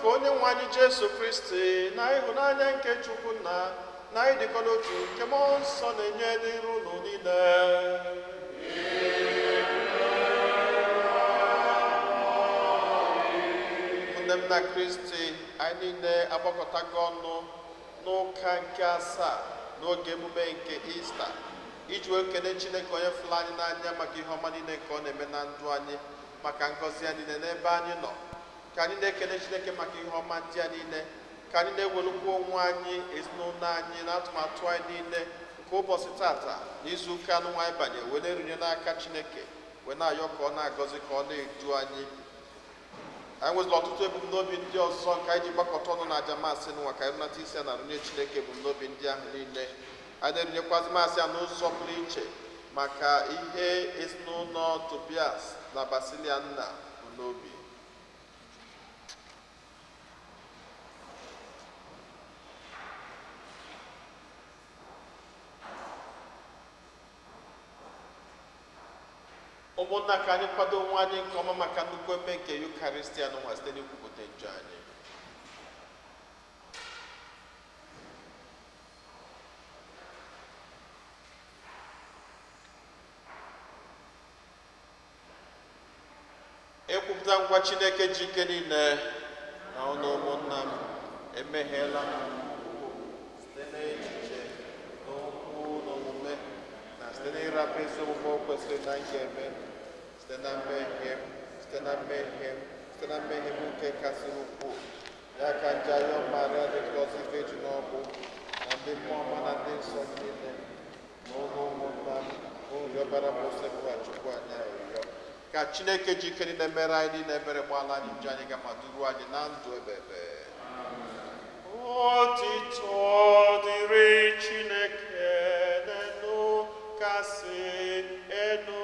Nke onye nwe anyị Jesu Kristi na ịhụnanya nke Chukwu Nna na ịdịkọ n'otu nke Mmụọ Nsọ na-enye dịrị unu niile. Ụmụnne m na Kristi, anyị niile agbakọtago ọnụ n'ụka nke asaa n'oge emume nke Ista iji wee kene Chineke onye fụrụ anyị n'anya maka ihe ọma niile nke ọ na-eme na ndụ anyị, maka ngọzi ya niile n'ebe anyị nọ. Ka anyị na-ekene Chineke maka ihe ọma ndị a niile, ka anyị na-ewelukwa onwe anyị, ezinụlọ anyị na atụmatụ anyị niile nke ụbọchị tata na izu ụka anụnwa anyị banye wee na-erunye n'aka Chineke, wee na-ayọ ka ọ na-agọzi, ka ọ na-edu anyị. Anyị nwezịrị ọtụtụ ebumnobi ndị ọzọ nke anyị ji gbakọta ọnụ na aja maasị n'ụwa, ka anyị nata isi a na-arụnye Chineke ebumnobi ndị ahụ niile. Anyị na-erunyekwazị maasị a n'ụzọ pụrụ iche maka ihe ezinụlọ Tobias na Basilia nna bụ n'obi. Ụmụnna, ka anyị kwado onwe anyị nke ọma maka nnukwu emume nke Yukaristia n'ụwa site n'ikwupụta njọ anyị. Ekwupụta ngwa Chineke ji ike niile na ụnụ ụmụnna m, emehiela m site n'echiche, n'okwu, n'omume, na site n'ịrapụ ezi omume o kwesịrị na m ga-eme, site na mmehie m, site na mmehie m, site na mmehie m nke kasị ukwuu. Ya ka nje ayọ Maria dị ngọzi, Virgin ọbụ, na ndị mmụọ ọma na ndị nsọ niile, na ụlọ ụmụnna m, rịọbara m Osebụrụwa Chukwu anyị arịrịọ. Ka Chineke ji ike niile mere anyị niile ebere, gbaala anyị njọ anyị ga ma duru anyị na ndụ ebebe. Otito dịrị Chineke n'enu kasị enu.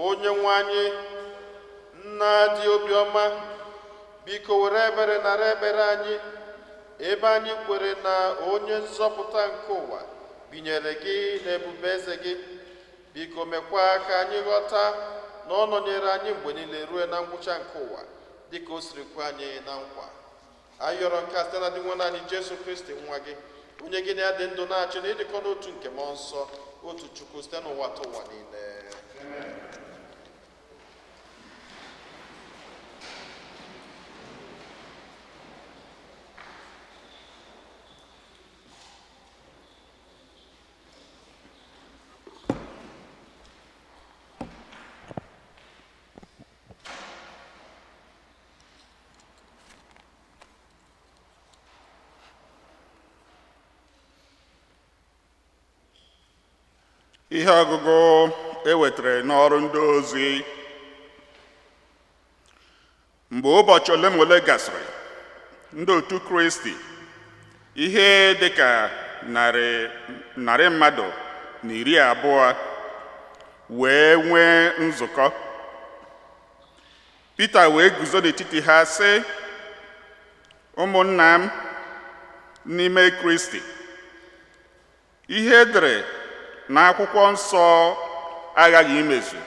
Onye nwe anyị, nna dị obiọma, biko were ebere nara ekpere anyị, ebe anyị kwere na onye nzọpụta nke ụwa binyere gị na ebube eze gị. Biko mekwa ka anyị ghọta na ọ nọnyere anyị mgbe niile ruo na ngwụcha nke ụwa, dịka o siri kwe anyị na nkwa. Anyị yọrọ nke a site na Dinwenụ anyị Jesu Kristi, nwa gị, onye gị na ya dị ndụ na-achị na ịdịkọ n'otu nke mmụọ nsọ, otu Chukwu, site n'ụwa ta ụwa niile. Ihe ọgụgụ e wetara n'ọrụ ndị ozi. Mgbe ụbọchị ole ma ole gasịrị, ndị otu Kristi ihe dịka 220 mmadụ wee nwee nzukọ. Pita wee guzo n'etiti ha sị, "Ụmụnna m n'ime Kristi, ihe edere n'akwụkwọ nsọ aghaghị imezu,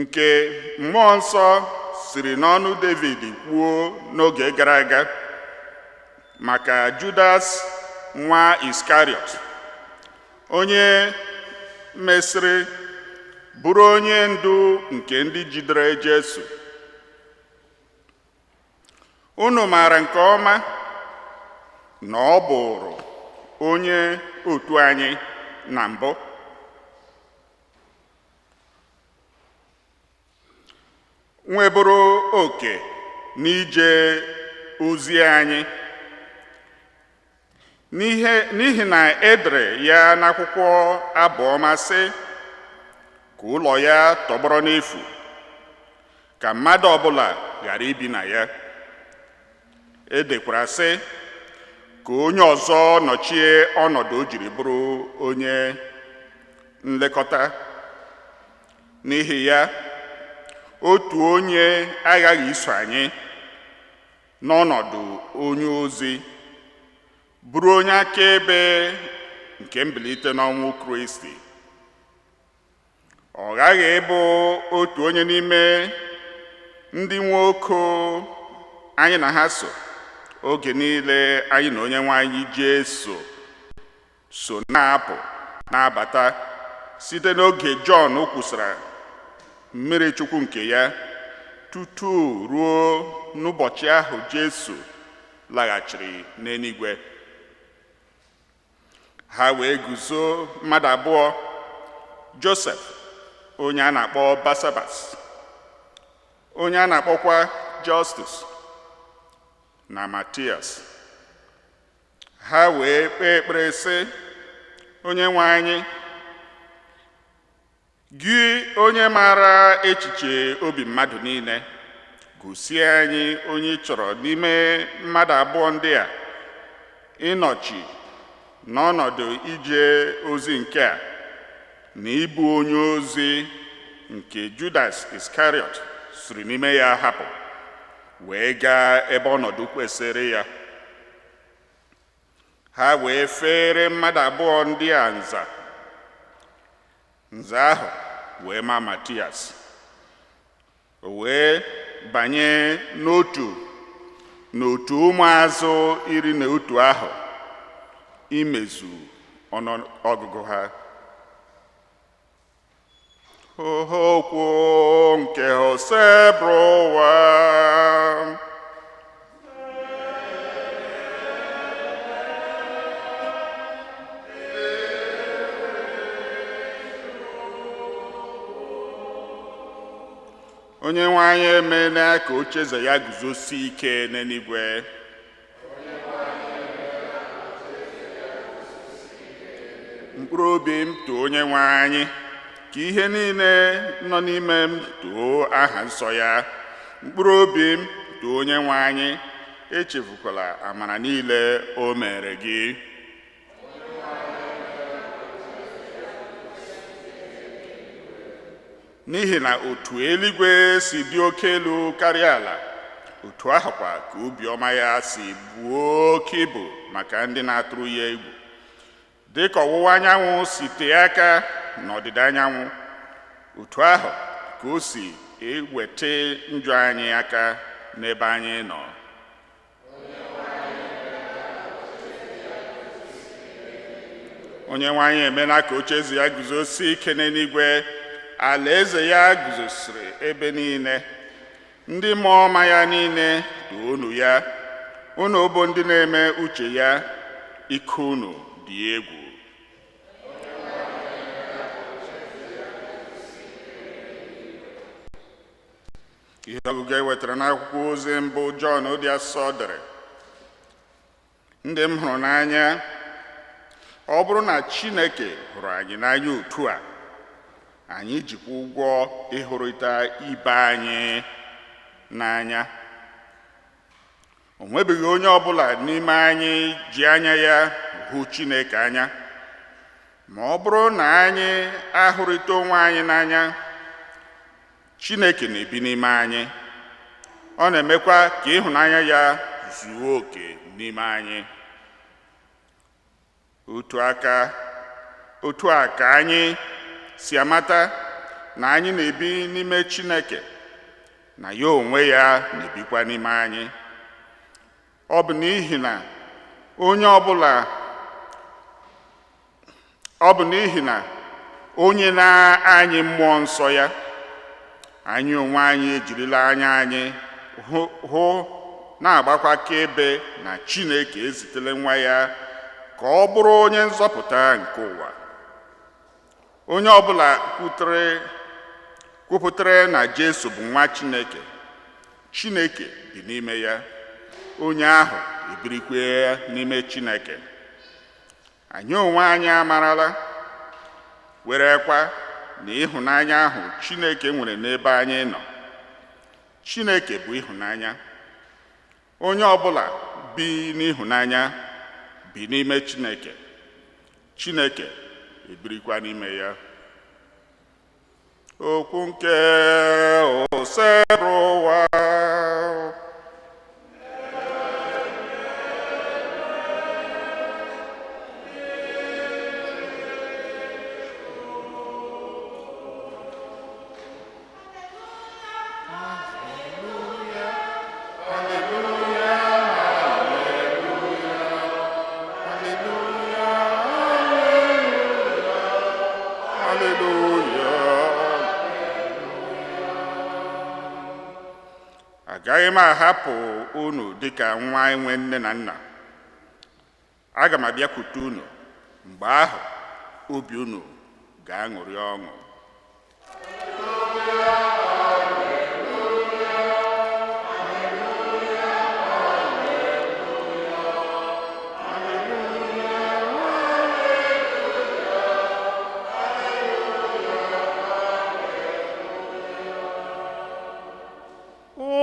nke mmụọ nsọ siri n'ọnụ David kwuo n'oge gara aga maka Judas nwa Iskariot, onye mesịrị bụrụ onye ndu nke ndị jidere Jesu. Unu maara nke ọma na ọ bụrụ onye otu anyị na mbụ, nweburu oke n'ije ozi anyị, n'ihi na edere ya n'akwụkwọ abụọma sị, ka ụlọ ya tọgbọrọ n'efu, ka mmadụ ọbụla ghara ibi na ya. Edekwara sị, ka onye ọzọ nọchie ọnọdụ o jiri bụrụ onye nlekọta. N'ihi ya, otu onye aghaghị iso anyị n'ọnọdụ onye ozi, bụrụ onye akaebe nke mbilite n'ọnwụ Kristi. Ọ ghaghị ịbụ otu onye n'ime ndị nwoke anyị na ha so oge niile anyị na onye nwe anyị Jesu so na-apụ na-abata, site n'oge Jọn kwusara mmiri Chukwu nke ya tutu ruo n'ụbọchị ahụ Jesu laghachiri n'eluigwe." Ha wee guzo mmadụ abụọ, Josef onye a na-akpọ Basabas, onye a na-akpọkwa Justus, na Matias. Ha wee kpee ekpere sị, "Onye nwe anyị, gị onye maara echiche obi mmadụ niile, gosi anyị onye ị chọrọ n'ime mmadụ abụọ ndị a ịnọchi n'ọnọdụ ije ozi nke a na ịbụ onye ozi nke Judas Iskariot siri n'ime ya hapụ wee gaa ebe ọnọdụ kwesịrị ya." Ha wee fere mmadụ abụọ ndị a nza. Nza ahụ wee maa Matias. O wee banye n'otu ụmụazụ 11 ahụ, imezu ọnụọgụgụ ha. Okwu nke Osebụrụwa. Onye nwe anyị emeela ka ocheeze ya guzosie ike n'eluigwe. Mkpụrụ obi m, too onye nwe anyị. Ka ihe niile nọ n'ime m too aha nsọ ya. Mkpụrụ obi m, too onye nwe anyị. Echefukwala amara niile o mere gị. N'ihi na otu eluigwe si dị oke elu karịa ala, otu ahụkwa ka obiọma ya si buo oke ibu maka ndị na-atụrụ ya egwu. Dịka ọwụwa anyanwụ si tee aka n'ọdịda anyanwụ, otu ahụ ka o si eweta njọ anyị aka n'ebe anyị nọ. Onye nwe anyị emela ka ocheeze ya guzosie ike n'eluigwe, alaeze ya guzosiri ebe niile. Ndị mmụọ ọma ya niile toonu ya, unu bụ ndị na-eme uche ya, ike unu dị egwu. Ihe ọgụgụ e wetara n'akwụkwọ ozi mbụ Jọn dị asọ dere. Ndị m hụrụ n'anya, ọ bụrụ na Chineke hụrụ anyị n'anya otu a, anyị jikwa ụgwọ ịhụrịta ibe anyị n'anya. O nwebeghị onye ọbụla n'ime anyị ji anya ya hụ Chineke anya. Ma ọ bụrụ na anyị ahụrịta onwe anyị n'anya, Chineke na-ebi n'ime anyị. Ọ na-emekwa ka ịhụnanya ya zuo oke n'ime anyị. Otu aka otu a ka anyị si amata na anyị na-ebi n'ime Chineke, na ya onwe ya na-ebikwa n'ime anyị. Ọ bụ n'ihi na onye ọbụla ọ bụ n'ihi na onye na-anyị mmụọ nsọ ya, anyị onwe anyị ejirila anya anyị hụ na-agbakwa akaebe na Chineke ezitela nwa ya ka ọ bụrụ onye nzọpụta nke ụwa. Onye ọbụla kwupụtara na Jesu bụ nwa Chineke, Chineke bi n'ime ya, onye ahụ ebirikwa n'ime Chineke. Anyị onwe anyị amarala, werekwa na ịhụnanya ahụ Chineke nwere n'ebe anyị nọ. Chineke bụ ịhụnanya. Onye ọbụla bi n'ịhụnanya bi n'ime Chineke, Chineke ebirikwa n'ime ya. Okwu nke Osebụrụwa. Haleluya. Agaghị m ahapụ unu dịka nwa enwe nne na nna. Aga m abịakwute unu, mgbe ahụ obi unu ga-aṅụrị ọṅụ.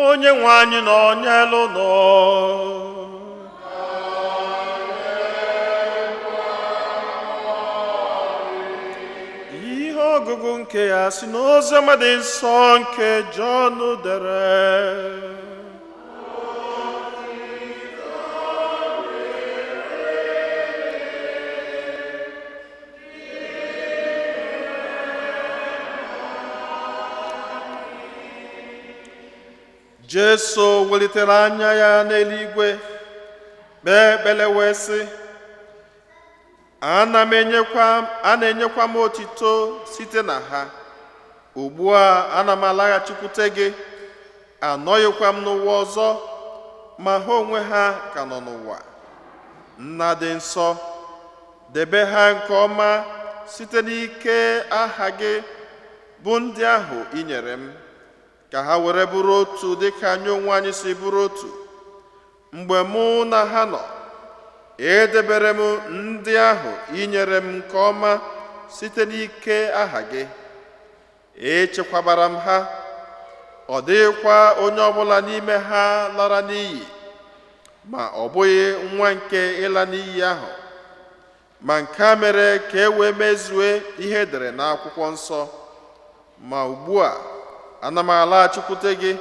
Onye nwe anyị nọ n'elu nọ. Ihe ọgụgụ nke ya si n'oziọma dị nsọ nke Jọn dere. Jesu welitere anya ya n'eluigwe kpee ekpere wee sị, ana m enyekwa a na-enyekwa m otito site na ha. Ugbu a ana m alaghachikwute gị, anọghịkwa m n'ụwa ọzọ, ma ha onwe ha ka nọ n'ụwa. Nna dị nsọ, debe ha nke ọma site n'ike aha gị bụ ndị ahụ i nyere m, ka ha were bụrụ otu dịka anyị onwe anyị si bụrụ otu. Mgbe mụ na ha nọ, edebere m ndị ahụ i nyere m nke ọma site n'ike aha gị. Echekwabara m ha, ọ dịghịkwa onye ọbụla n'ime ha lara n'iyi, ma ọ bụghị nwa nke ịla n'iyi ahụ. Ma nke a mere ka e wee mezue ihe edere n'akwụkwọ nsọ. Ma ugbu a, ana m alaghachikwute gị.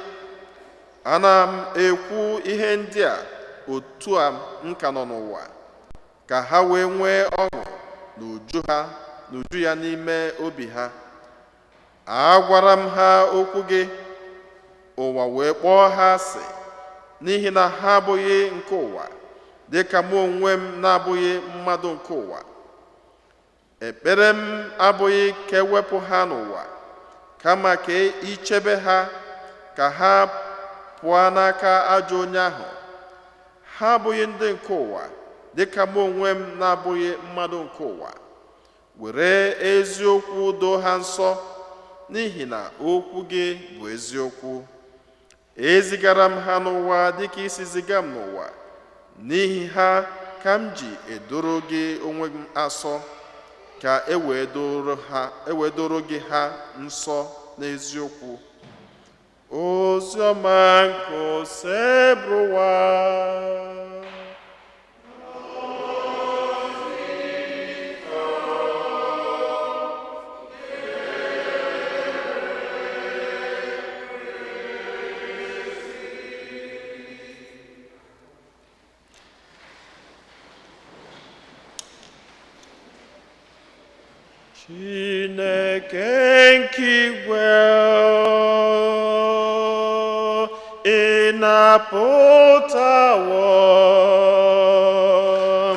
Ana m ekwu ihe ndị a otu a m ka nọ n'ụwa, ka ha wee nwee ọṅụ n'uju ha n'uju ya n'ime obi ha. Agwara m ha okwu gị, ụwa wee kpọọ ha asị, n'ihi na ha abụghị nke ụwa, dịka mụ onwe m na-abụghị mmadụ nke ụwa. Ekpere m abụghị ka ewepụ ha n'ụwa, kama ka ichebe ha ka ha pụọ n'aka ajọ onye ahụ. Ha abụghị ndị nke ụwa, dịka mụ onwe m na-abụghị mmadụ nke ụwa. Were eziokwu doo ha nsọ, n'ihi na okwu gị bụ eziokwu. Ezigara m ha n'ụwa dịka isi ziga m n'ụwa. N'ihi ha ka m ji edoro gị onwe m asọ, ka e wee doro ha e wee doro gị ha nsọ n'eziokwu. Oziọma nke Osebụrụwa. Chineke nke igwe, ị na-apụtawo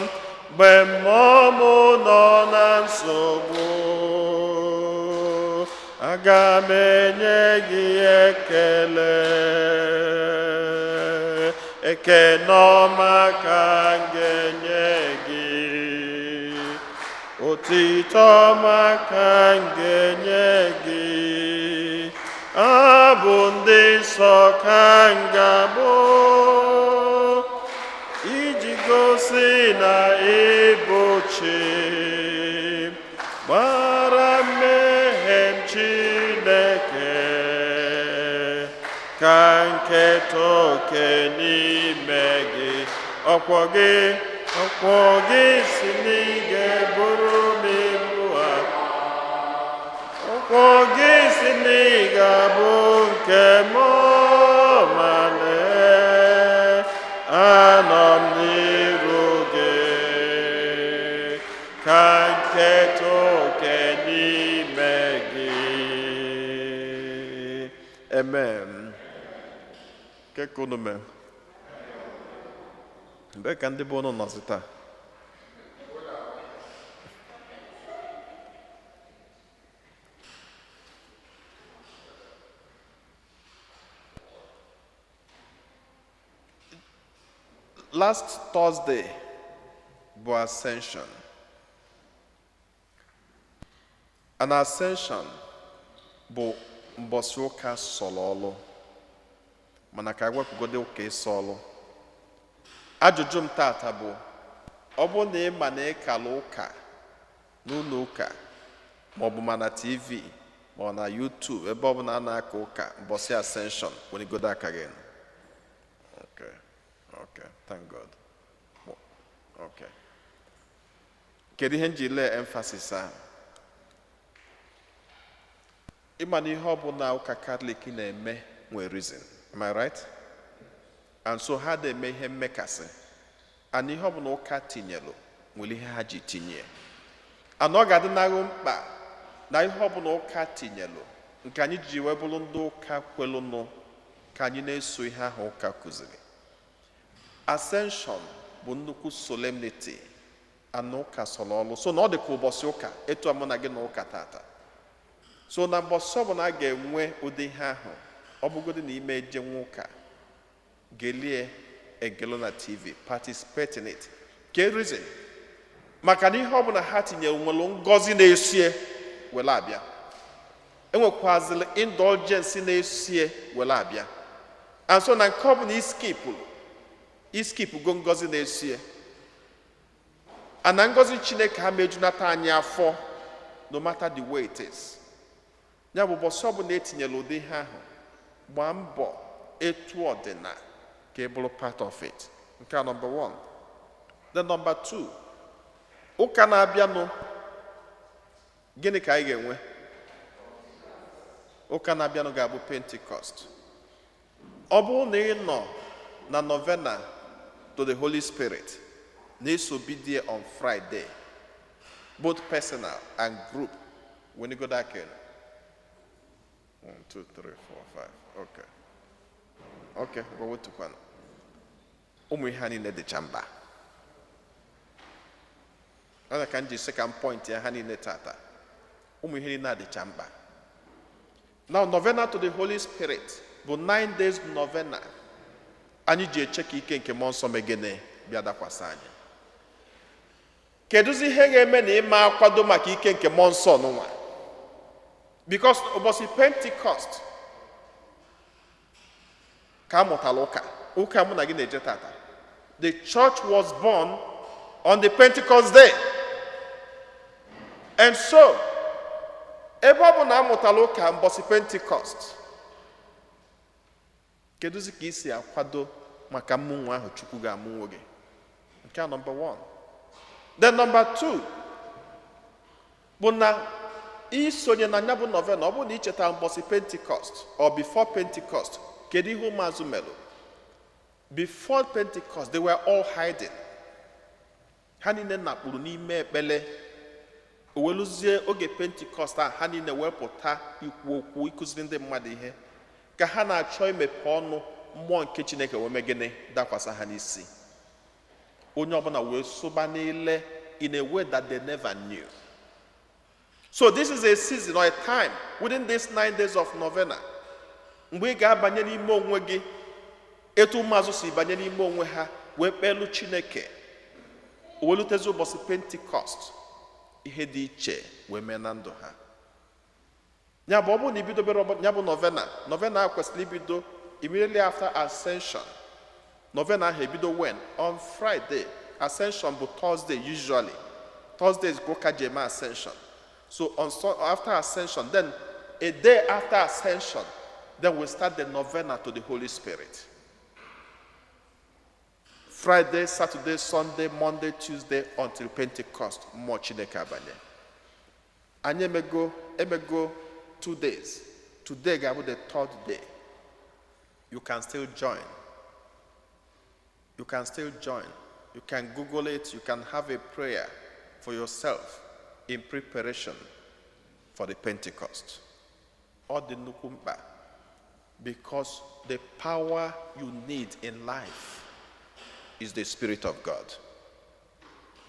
mgbe mmụọ m nọ na nsogbu. Aga m enye gị ekele, ekene ọma ka m ga-enye gị, otito ọma ka m ga-enye gị, abụ ndị nsọ ka m ga-abụ iji gosi na ịbụ chi. Gbara mmehie m, Chineke, ka nketa oke n'ime gị. Ọkwọ gị, ọkwọ gị si n'ige bụrụ m ibu a, ọkwọ gị si n'ịga bụ nke m. Ma lee, anọ m n'iru gị ka nketa oke n'ime gị. Amen. Ke ka unu mee? Mgbe ka ndị bụ unu nọzi taa? Last Thursday bụ Ascension. An Ascension bụ mbọsị ụka sọrọ ọlụ, mana ka wepụgodo ụka ịsọ ọlụ. Ajụjụ m tata bụ, ọ bụrụ na ị ma na ịkala ụka n'ụlọ ụka, maọbụ ma na TV ma ọ na YouTube, ebe ọbụla a na-aka ụka mbọsị Ascension, weligodo aka gị. Okay, thank God. Okay, kedu ihe m ji lee emphasis ahụ? Ịma na ihe ọbụla ụka Katọlik na-eme nwere reason, am I right? And so ha na-eme ihe mmekasị, and ihe ọbụla ụka tinyelụ nwere ihe ha ji tinye, and ọ ga-adịnaghị mkpa na ihe ọbụla ụka tinyelụ nke anyị ji wee bụrụ ndị ụka kwelụnụ, ka anyị na-eso ihe ahụ ụka kụziri. Ascension bụ nnukwu solemnity ana ụka sọrọ ọlụ, so na ọ dị ka ụbọchị ụka etu a mụ na gị na ụka tata. So na mbọsị ọbụla a ga-enwe ụdị ihe ahụ, ọ bụgodị na ime ejenwe ụka, gelie egelo na TV, participate in it. Ke reason? Maka na ihe ọbụla ha tinyere nwere ngọzi na-esie were abịa, enwekwazịrị indulgence na-esie were abịa. And so na nke ọbụla iskipụrụ, iskipụgo ngọzi na-esie. Ana ngọzi Chineke ha mejunata anyị afọ, no matter the way it is. Ya bụ, ụbọchị ọbụla etinyere ụdị ihe ahụ, gbaa mbọ etu ọdịna ka ị bụrụ part of it. Nke a number one. Then number two, ụka na-abịanụ, gịnị ka anyị ga-enwe? Ụka na-abịanụ ga-abụ Pentecost. Ọ bụrụ na ị nọ na novena to the Holy Spirit, na-eso bidie on Friday, both personal and group. When you go back in, one, two, three, four, five. Okay, ngwa, wetukwana. Ụmụ ihe a niile dịcha mba. Ọ na ka m ji sị ka m point ya ha niile tata. Ụmụ ihe niile a dịcha mkpa. Now, novena to the Holy Spirit bụ 9 days novena anyị ji eche ka ike nke Mmụọ Nsọ megene bịa dakwasị anyị. Kedụzi ihe ga-eme na ịma akwado maka ike nke Mmụọ Nsọ n'ụwa? Because ụbọchị Pentecost ka a mụtara ụka, ụka mụ na gị na-eje tata. The church was born on the Pentecost day. And so ebe ọ bụ na a mụtara ụka mbọsị Pentecost, kedụzi ka isi akwado maka mmụnwa ahụ Chukwu ga-amụnwo gị? Nke a number one. Then number two bụ na isonye na ya bụ novena. Ọ bụrụ na icheta mbọsị Pentecost or before Pentecost, kedu ihe ụmụazụ melụ before Pentecost? They were all hiding. Ha niile nakpuru n'ime ekpele. O weluzie oge Pentecost a, ha niile wepụta ikwu okwu, ịkụziri ndị mmadụ ihe. Ka ha na-achọ imepe ọnụ, mmụọ nke Chineke wee mee gịnị? Dakwasa ha n'isi. Onye ọbụla wee sụba n'ile in a way that they never knew. So this is a season or a time within these 9 days of novena mgbe ị ga-abanye n'ime onwe gị, etu ụmụazụ si banye n'ime onwe ha wee kpelu Chineke. O welutezi ụbọchị Pentecost, ihe dị iche wee mee na ndụ ha. Ya bụ, ọ bụrụ na ibidobere ya bụ novena, novena a kwesịrị ibido immediately after Ascension. Novena ahụ ebido when? On Friday. Ascension bụ Thursday. Usually Thursdays ka ụka ji eme Ascension. So after Ascension, then a day after Ascension, then we start the novena to the Holy Spirit. Friday, Saturday, Sunday, Monday, Tuesday, until Pentecost, mmụọ Chineke abanye. Anyị emego 2 days. Today ga-abụ the third day. You can still join. You can still join. You can Google it. You can have a prayer for yourself in preparation for the Pentecost. Ọ dị nnukwu mkpa because the power you need in life is the Spirit of God.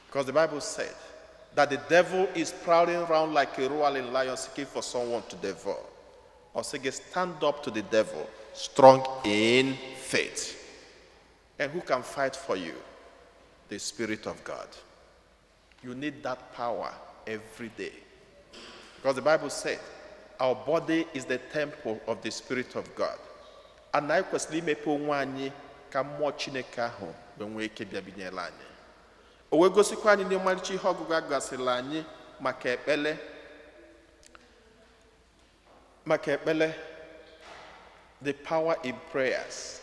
Because the Bible said that the devil is prowling around like a roaring lion, seeking for someone to devour. Or say, stand up to the devil, strong in faith. And who can fight for you? The Spirit of God. You need that power every day. Because the Bible said, our body is the temple of the Spirit of God. And anyị kwesịrị imepe onwe anyị ka mmụọ Chineke ahụ wee nwee ike bịa binyere anyị. O wee gosikwa anyị n'ọmarịcha ihe ọgụgụ a gasịrị anyị maka ekpele, maka ekpele, the power in prayers.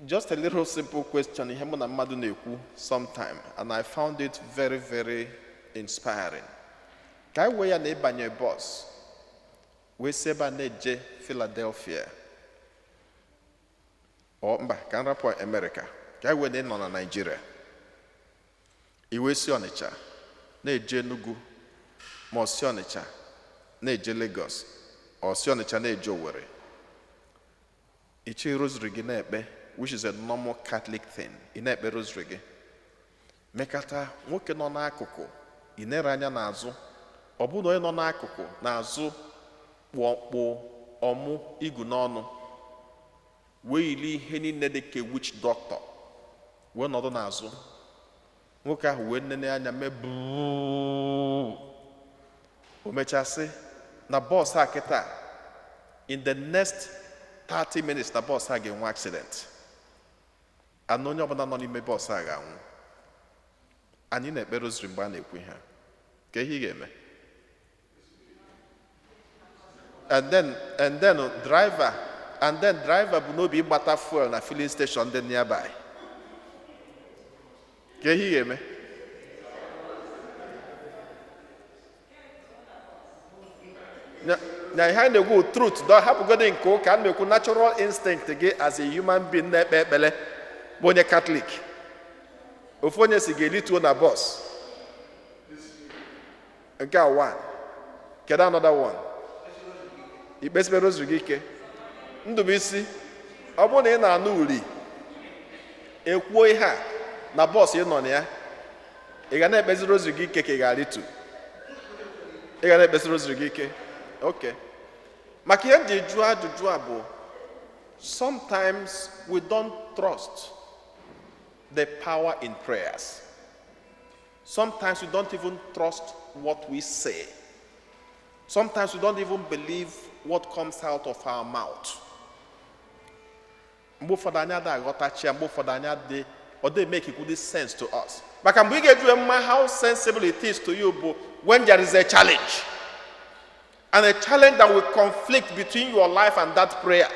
Just a little simple question, ihe mụ na mmadụ na-ekwu sometime, and I found it very, very inspiring. Ka anyị wee ya na ịbanye bus wee si ebe a na-eje Philadelphia, ọ mba, ka m rapụ America, ka anyị wee na ị nọ na Nigeria, i wee si Ọnịcha na-eje Enugu, ma ọ si Ọnịcha na-eje Lagos, ọ si Ọnịcha na-eje Owerri. Ichi rosary gị na-ekpe, which is a normal Catholic thing. Ị na-ekpe rosary gị, mekata nwoke nọ n'akụkụ, ị nere anya n'azụ, ọ bụrụ na onye nọ n'akụkụ n'azụ kpụ ọmụ igu n'ọnụ, wee yiri ihe niile dị ka witch doctor wee nọdụ n'azụ nwoke ahụ, wee nene anya mee buu. O mechasị na bus a kịta, in the next 30 minutes na bus a ga-enwe accident, and onye ọbụla nọ n'ime bus a ga-anwụ. Anyị na-ekpe rosary mgbe a na-ekwu ihe a. Ka ihe ị ga-eme? And then driver, and then driver bụ n'obi ịgbata fuel na filling station dị nearby. Ka ihe ị ga-eme? Na ihe anyị na-ekwu truth dọ hapụgodi nke ụka a na-ekwu, natural instinct gị as a human being na-ekpe ekpele bụ onye Katọlik. Ofu onye si ga-elituo na bus nke a, one. Kedu another one? Ikpesibere rosary gị ike. Ndụbụisi, ọ bụrụ na ị na-anụ uri ekwuo ihe a na bus ị nọ na ya, ị ga na-ekpezi rosary gị ike ka ị ga-arịtu? Ị ga na-ekpezi rosary gị ike. Ok, maka ihe m ji jụọ ajụjụ a bụ, sometimes we don't trust the power in prayers. Sometimes we don't even trust what we say. Sometimes we don't even believe what comes out of our mouth. Mgbe ụfọdụ anyị adịghị aghọtachi ya, mgbe ụfọdụ anyị adị ọ dị make good sense to us. Maka mgbe ị ga-eju mma how sensible it is to you bụ when there is a challenge, and a challenge that will conflict between your life and that prayer.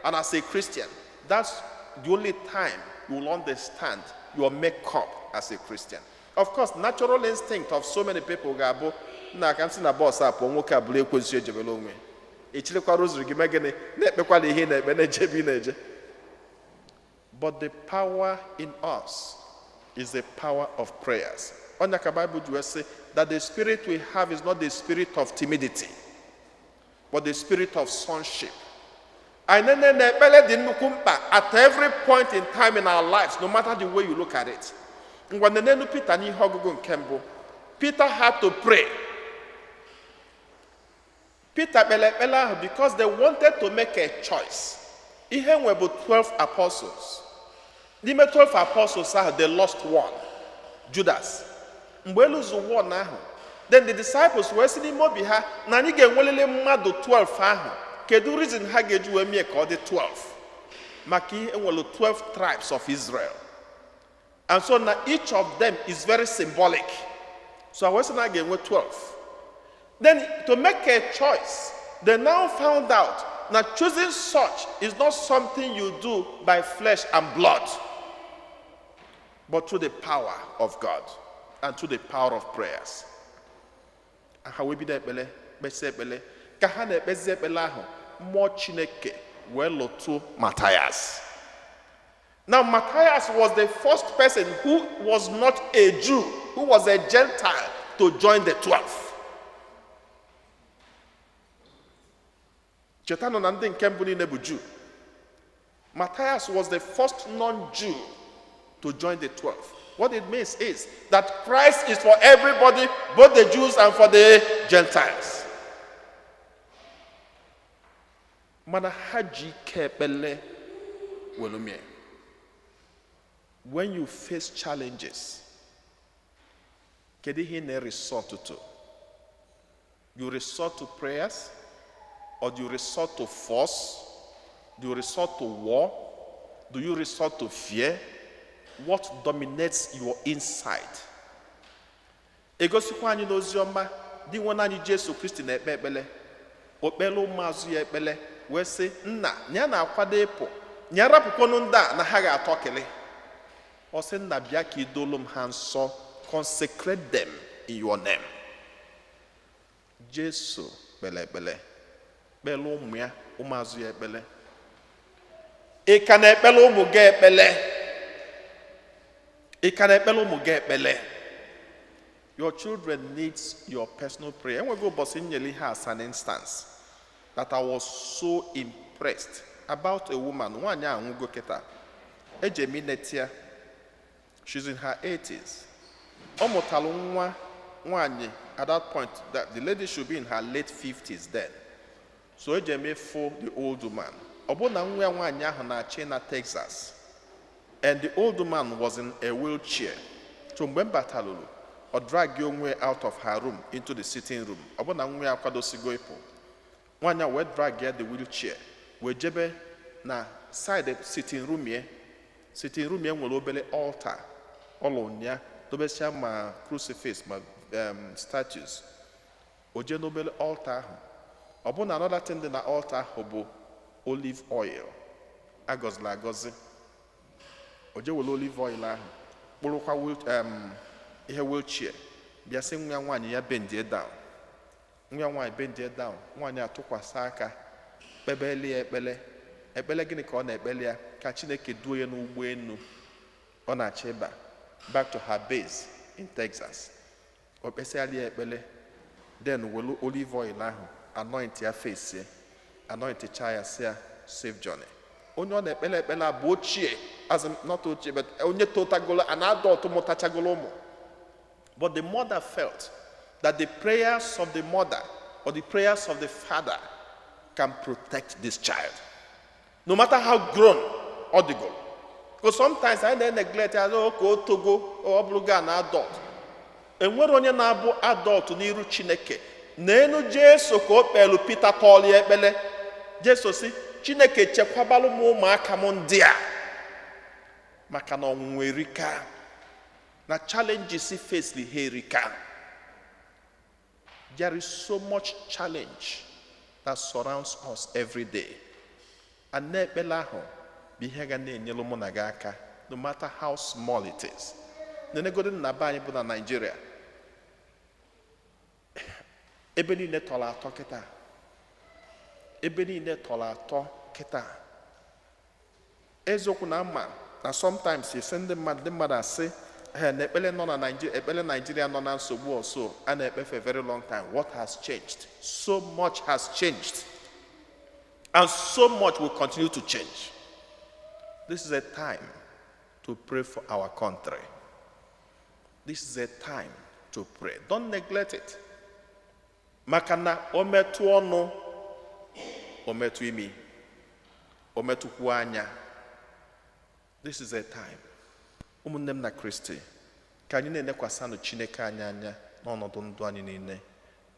And as a Christian, that's the only time you will understand your makeup as a Christian. Of course, natural instinct of so many people ga-abụ nna ka m si na bus a pụọ, nwoke a bụrụ ekwensu ejebela onwe. Echirikwara rosary gị mee gịnị? Na-ekpekwala ihe ị na-ekpe, na-eje ebe ị na-eje. But the power in us is the power of prayers. Onya ka Bible ji wee sị that the spirit we have is not the spirit of timidity, but the spirit of sonship. Anyị nene na ekpere dị nnukwu mkpa at every point in time in our lives, no matter the way you look at it. Ngwa, nenenu Peter n'ihe ọgụgụ nke mbụ. Peter had to pray. Peter kpere ekpere ahụ because they wanted to make a choice. Ihe nwe bụ 12 apostles. N'ime 12 apostles ahụ, they lost one, Judas. Mgbe eluzu one ahụ, then the disciples wee sị n'ime obi ha na anyị ga-enwelele mmadụ 12 ahụ. Kedu reason ha ga-eji wee mee ka ọ dị 12? Maka ihe enwere 12 tribes of Israel, and so na each of them is very symbolic. So wee sị na a ga-enwe 12. Then to make a choice, they now found out that choosing such is not something you do by flesh and blood, but through the power of God and through the power of prayers. Ha wee bido ekpele, kpesị ekpele. Ka ha na-ekpezi ekpele ahụ, mmụọ Chineke wee lụtụ Matthias. Now, Matthias was the first person who was not a Jew, who was a Gentile, to join the 12. Chetanụ na ndị nke mbụ niile bụ Jew. Matthias was the first non-Jew to join the 12. What it means is that Christ is for everybody, both the Jews and for the Gentiles. Mana ha ji ike ekpele welu mie. When you face challenges, kedu ihe ị na-resort to? You resort to prayers, or do you resort to force? Do you resort to war? Do you resort to fear? What dominates your inside? Egosikwa anyị n'ozi ọma dị nwe anyị Jesu Kristi na-ekpe ekpele. O kpele ụmụazụ ya ekpele wee sị nna na ya na-akwado ịpụ, ya rapụkwanụ ndị a na ha ga-atọ kele. Ọ sị, "Nna, bịa ka idolu m ha nsọ, consecrate them in your name." Jesu kpere ekpele, kpele ụmụ ya, ụmụazụ ya ekpele. Ị ka na-ekpele ụmụ gị ekpele? Ị ka na-ekpele ụmụ gị ekpele? Your children needs your personal prayer. Enweghị ụbọchị m nyere ihe as an instance that I was so impressed about a woman. Nwaanyị a anwụgo kịta. Eje m ineti ya. She's in her 80s. Ọ mụtalụ nwa nwaanyị at that point, that the lady should be in her late 50s then. So eje m ịfụ the old woman. Ọ bụ na nwa ya nwaanyị ahụ na-achị na Texas, and the old woman was in a wheelchair. So mgbe m batalụrụ, ọ drag onwe out of her room into the sitting room. Ọ bụ na nwa ya akwadosigo ịpụ. Nwaanyị a wee drag ya the wheelchair wee jebe na side sitting room ya. Sitting room ya nwere obere altar ọlụ ya, dobesia ma crucifix ma statues. O jee n'obere altar ahụ. Ọ bụ na another thing dị na altar ahụ bụ olive oil agọzila agọzi. O jee were olive oil ahụ, kpụrụkwa ihe wheelchair bịa, sị nwa ya nwaanyị ya bendie down. Nwa ya nwaanyị bendie down, nwaanyị atụkwasị aka kpebeli ya ekpele. Ekpele gịnị ka ọ na-ekpele ya? Ka Chineke duo ya n'ụgbọelu ọ na-achọ ịba back to her base in Texas. O kpesịala ya ekpele, then welu olive oil ahụ anoint ya face ya, anoint cha ya, si ya safe journey. Onye ọ na-ekpele ekpele a bụ ochie, as in, not ochie, but onye totagolo, an adult, mụtachagolo ụmụ. But the mother felt that the prayers of the mother or the prayers of the father can protect this child, no matter how grown ọ dịgoro. Because sometimes anyị na-neglect ya, "Oh, ka o togo, ọ bụrụgo an adult." Enwere onye na-abụ adult n'iru Chineke. N'enu Jesu ka o kpelu Pita tọọlụ ya ekpele. Jesu si, "Chineke, chekwabalụ m ụmụaka m ndị a," maka na ọnwụnwa erika na challenges faced ha erika. There is so much challenge that surrounds us every day, and na-ekpele ahụ bụ ihe ga na-enyelu mụ na gị aka, no matter how small it is. Nenegodi na be anyị bụ na Naịjirịa, ebe niile tọrọ atọ kịta, ebe niile tọrọ atọ kịta. Eziokwu na ama na sometimes esi ndị mmadụ asị ha na ekpele nọ na Naịjirịa, ekpele Naịjirịa nọ na nsogbu ọsọ a na-ekpe for a very long time. What has changed? So much has changed, and so much will continue to change. This is a time to pray for our country. This is a time to pray. Don't neglect it, maka na o metụ ọnụ, o metụ imi, o metụkwu anya. This is a time, ụmụnne m na Kristi, ka anyị na-elekwasịnụ Chineke anyị anya n'ọnọdụ ndụ anyị niile.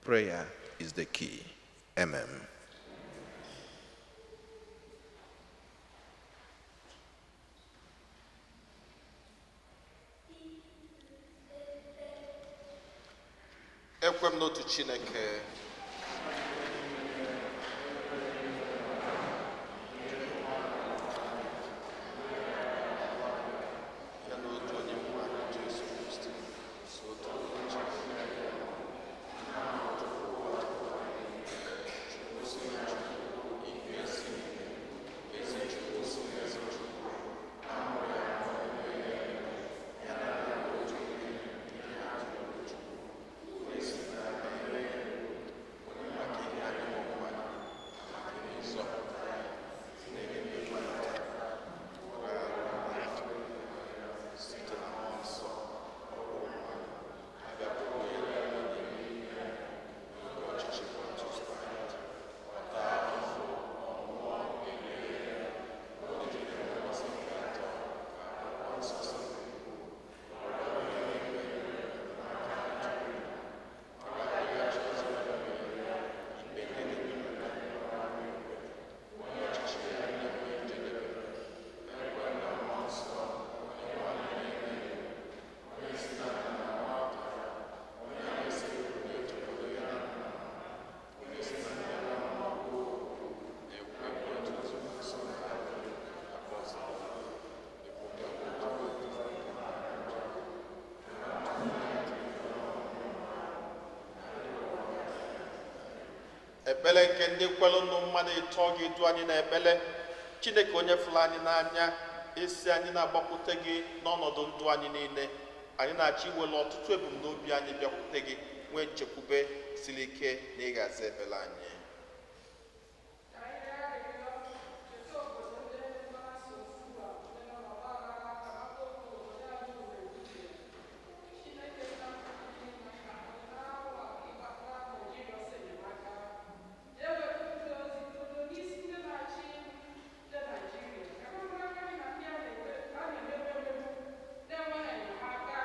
Prayer is the key. Amen. Ekwe m n'otu Chineke, ya na otu onye nwe anyị Jesu Kristi, so otu onye Chineke. Chukwu si Chukwu, ihu ezi ihe, ezi Chukwu si ezi Chukwu, amụrụ ya ya na ya otu onye ihe atụrụ Chukwu, onye si na onye maka ihe anyị ụwa, maka ihe nzọpụta anyị, na-enye mmadụ were arụ mmadụ site na Mmụọ Nsọ, ọ bụrụ mmadụ, abịa bụrụ onye n'ime nke ọchịchị Pontius Pilate, ọ taa ahụhụ, ọnwụọ, elie ya, o jiri ụbọchị nke atọ ka Akwụkwọ Nsọ siri kwuo, ọ rịọrọ eluigwe n'aka Chukwu, ọ ga-abịaghachi ọzọ ikpe ndị dị ndụ na ndị nwụrụ anwụ ikpe, onye ọchịchị ya na-enweghị njedebe. Ekwe na Mmụọ Nsọ, onye nwe anyị na-enye ndụ, onye si na nna na nwa pụtara, onye na-esekpuru na-etokwado ya na nna, onye si na nne na nwa kwuo okwu, na-ekwe otu nzukọ nsọ Katọlik Apọstọl, ekwupụta otu baptizim nke mmadụ. Ekpere nke ndị kwelụnụ mmadụ ịtọ ga-edu anyị n'ekpere. Chineke onye fụrụ anyị n'anya, esi anyị na-agbakwute gị n'ọnọdụ ndụ anyị niile. Anyị na-achọ iwere ọtụtụ ebumnobi anyị bịakwute gị, nwee nchekwube siri ike na ịgazi ekpere anyị. Ka anyị rịọ arịrịọ, cheta obodo ndị nọ na nsogbu ugbu a, ndị nọ n'ọgba aghara ka ha obodo anyị were bibie. Chineke nna niile ka anyị na-awa ịgbatara Naijiria ọsọ enyemaka. Ewepụ ndị ozi udo n'isi ndị na-achị ndị Naijiria ka ha mara aka na ndị a na-emegbu emegbu na-enweghị enyemaka,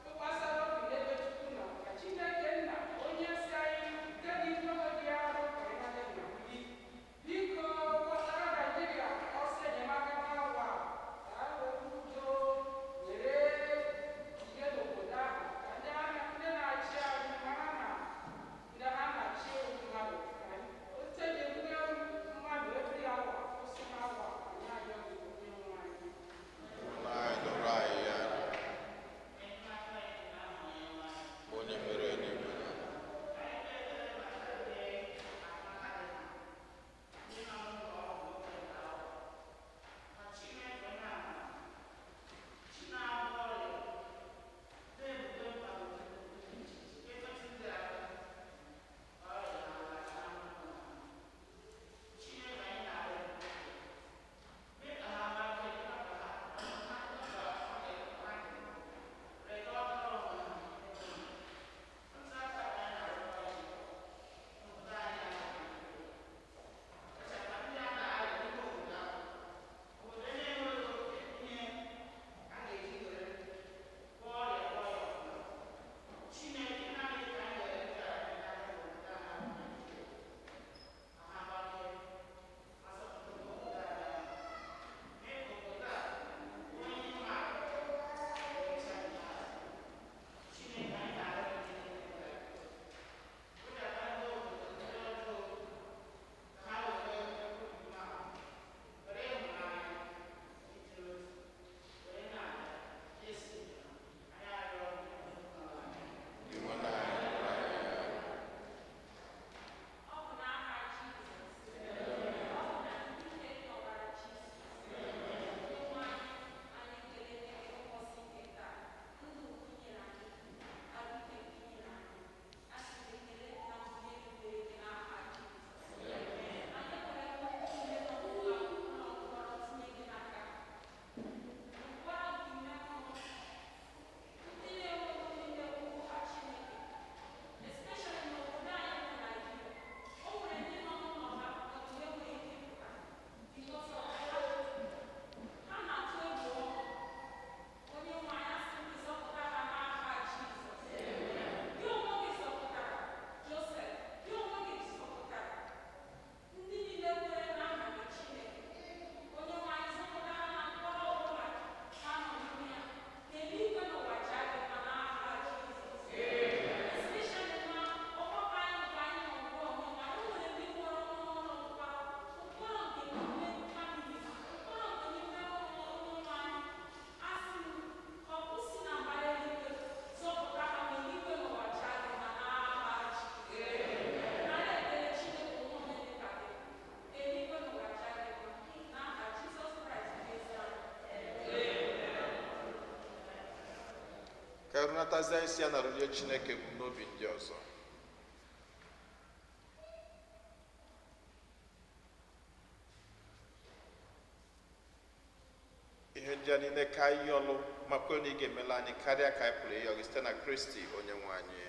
tụkwasara obi n'ebe Chukwu nọ, ka Chineke nna onye si anyị nke dị n'oge dị arọ. Natazie isi ya na rụnye Chineke ebumnobi ndị ọzọ. Ihe ndị a niile ka anyị yọlụ ma kwe na ị ga-emela anyị karịa ka anyị pụrụ ịyọ gị site na Kristi onye nwe anyị.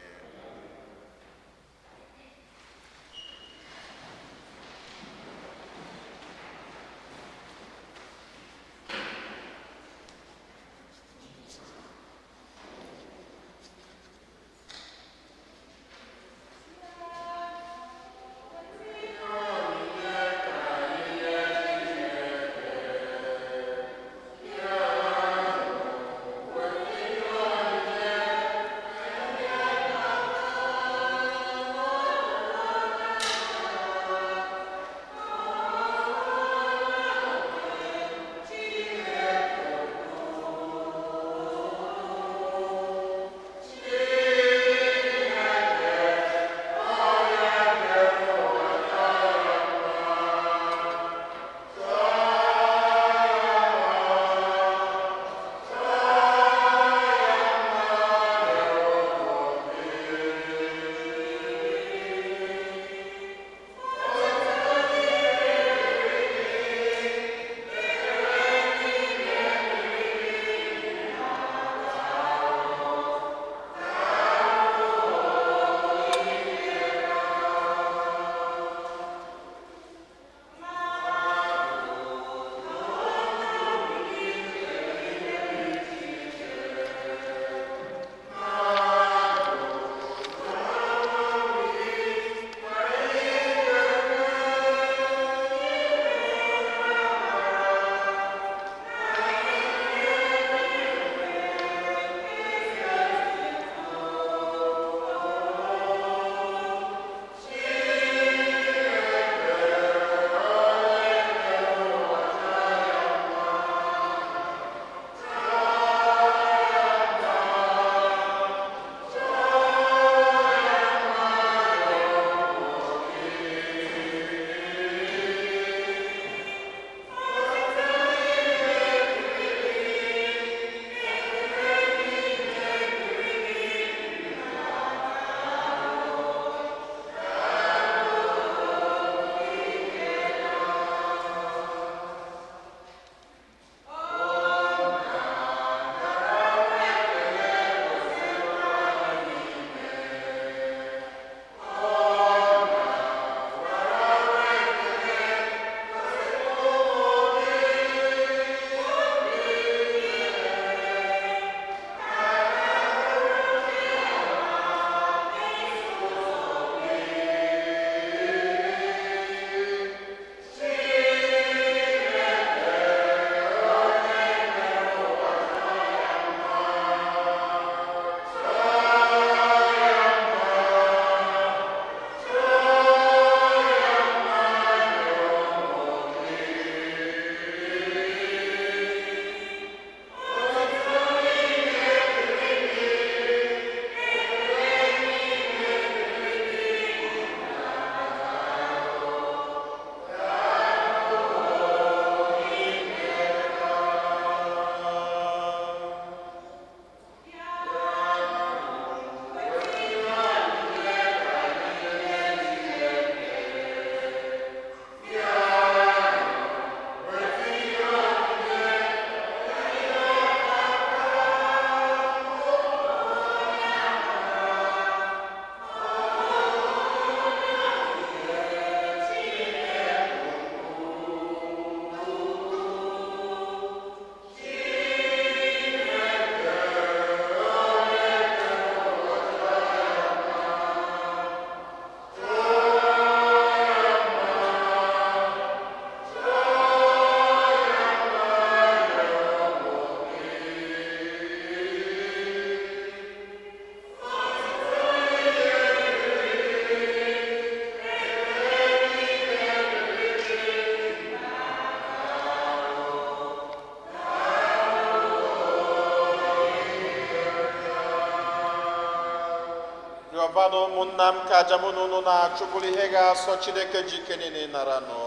Rịọbanụ ụmụnna m ka aja mụ na unu na-achụ bụrụ ihe ga-asọ Chineke ji ike niile nara nụ.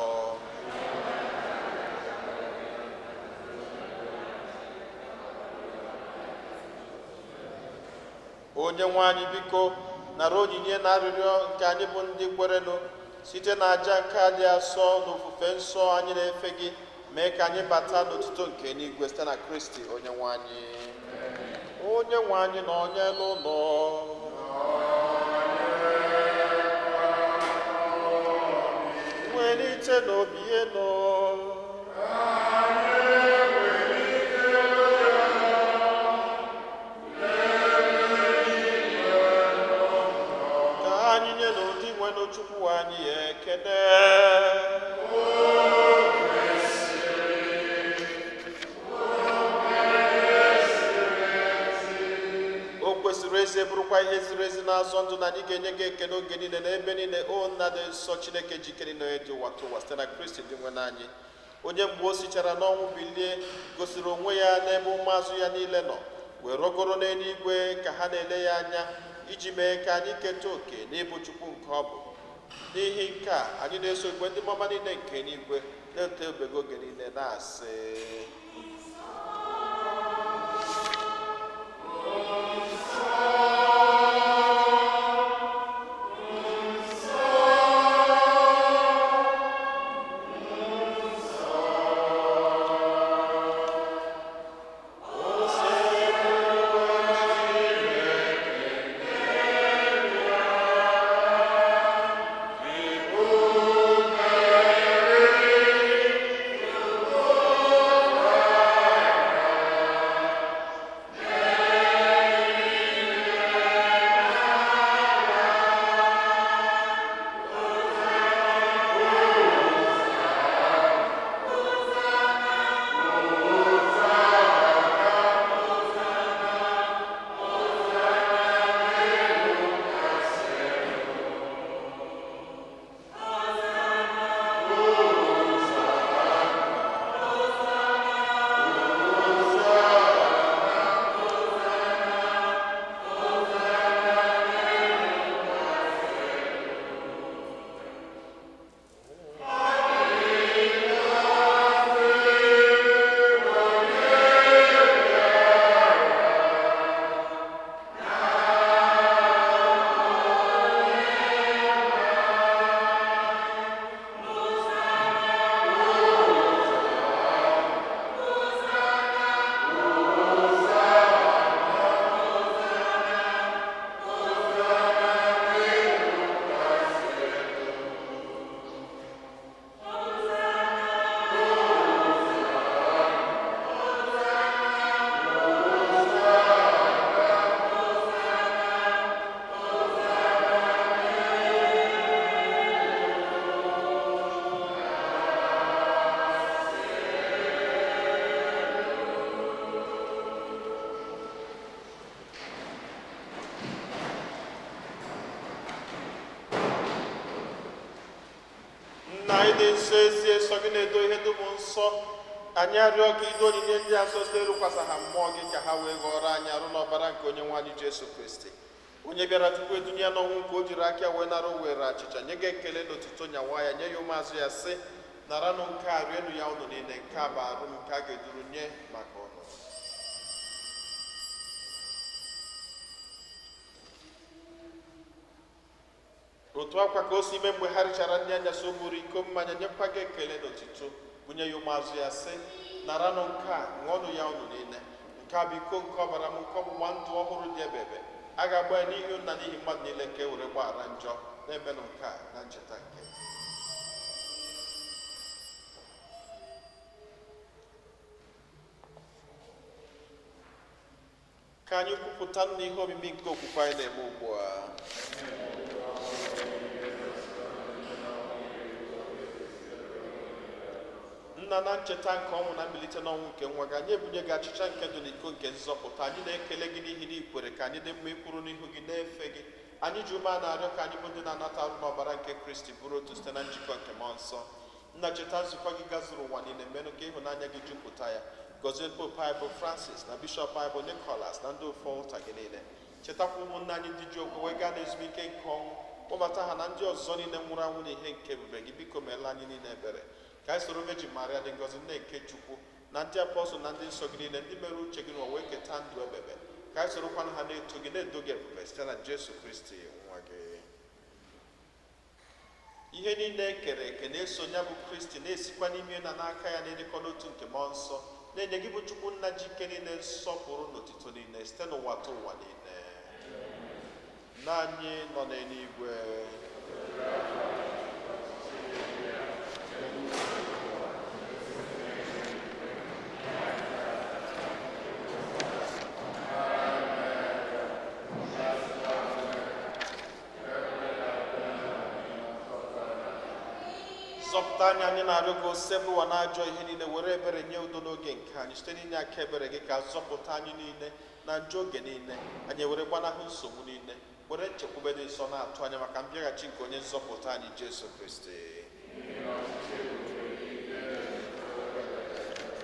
Onye nwe anyị, biko nara onyinye na arịrịọ nke anyị bụ ndị kwerenụ site na aja nke a dị asọ na ofufe nsọ anyị na-efe gị. Mee ka anyị bata n'otuto nke eluigwe site na Kristi onye nwe anyị. Onye nwe anyị na onye n'ụlọ welite n'obi elu. Ka anyị nye n'ụdị nwenụ Chukwu anyị ekele. O kwesịrị ezi, bụrụkwa ihe ziri ezi na-azọ ndụ na anyị ga-enye gị ekele oge niile na ebe niile, o Nna dị nsọ, Chineke jikere na onye dị ụwa tụwa, site na Kristi dị nwe anyị, onye mgbe o sichara n'ọnwụ bilie gosiri onwe ya n'ebe ụmụazụ ya niile nọ, wee rọgoro n'eluigwe ka ha na-ele ya anya, iji mee ka anyị keta oke n'ịbụ Chukwu nke ọ bụ. N'ihi nke a, anyị na-eso igwe ndị mmụọ niile nke eluigwe na-eto ebego oge niile na-asị: Nna anyị dị nsọ, ezie nsọ gị na-edo ihe dum nsọ. Anyị arịọ ka ido onyinye ndị a nsọ site ịrụkwasa ha mmụọ gị, ka ha wee ghọrọ anyị arụ n'ọbara nke onye nwe anyị Jesu Kristi, onye bịara tupu edunye ya n'ọnwụ nke o jiri aka wee nara o were achịcha nye gị ekele n'otuto, nyawa ya, nye ya ụmụazụ ya, sị: "Naranụ nke a, rienụ ya unu niile. Nke a bụ arụ m nke a ga-eduru nye maka unu." Otu akwa ka o si mee mgbe ha richara nri anyasị, o buru iko mmanya, nyekwa gị ekele n'otuto, bunye ya ụmụazụ ya, sị: "Naranụ nke a, ṅụọnụ ya unu niile. Nke a bụ iko nke ọbara m nke ọgbụgba ndụ ọhụrụ dị ebebe. A ga-agba ya n'ihi unu na n'ihi mmadụ niile ka e were gbaghara njọ. Na-emenụ nke a na ncheta nke m." Ka anyị kwupụta n'ihe omimi nke okwukwe anyị na-eme ugbu a. Nna, na ncheta nke ọnwụ na mbilite n'ọnwụ nke nwa gị, anyị ebunye gị achịcha nke ndụ na iko nke nzọpụta. Anyị na-ekele gị n'ihi na ị kwere ka anyị dị mma ịkwụrụ n'ihu gị na-efe gị. Anyị ji ume a na-arịọ ka anyị bụ ndị na-anata arụ n'ọbara nke Kristi bụrụ otu site na njikọ nke mmụọ nsọ. Nna, cheta nzukọ gị gazuru ụwa niile, menụ ka ịhụnanya gị jupụta ya. Gọzie Pope anyị bụ Francis, na Bishọp anyị bụ Nicholas, na ndị ofe ụta gị niile. Chetakwa ụmụnne anyị ndị ji okwe wee gaa n'ezumike nke ọnwụ. Kpọbata ha na ndị ọzọ niile nwụrụ anwụ n'ihe nke ebube gị. Biko meela anyị niile ebere, ka anyị soro Virgin Maria dị ngọzi, nne nke Chukwu, na ndị apọstụl na ndị nsọ gị niile, ndị mere uche gị n'ụwa, wee keta ndụ ebebe. Ka anyị sorokwanụ ha na-eto gị, na-edo gị ebube site na Jesu Kristi nwa gị. Ihe niile e kere eke na-eso ya bụ Kristi, na-esikwa n'ime na n'aka ya, na-edekọ n'otu nke mmụọ nsọ, na-enye gị bụ Chukwu nna ji ike niile nsọpụrụ n'otito niile site n'ụwa tụ ụwa niile. Nna anyị nọ n'eluigwe. Zọpụta anyị, anyị na-arịọ gị, Osebụrụwa, na ajọ ihe niile. Were ebere nye udo n'oge nke anyị. Site n'inye aka ebere gị, ka zọpụta anyị niile na njọ oge niile, anyị were gbanahụ nsogbu niile, were nchekwube dị nsọ na-atụ anya maka mbịaghachi nke onye nzọpụta anyị Jesu Kristi.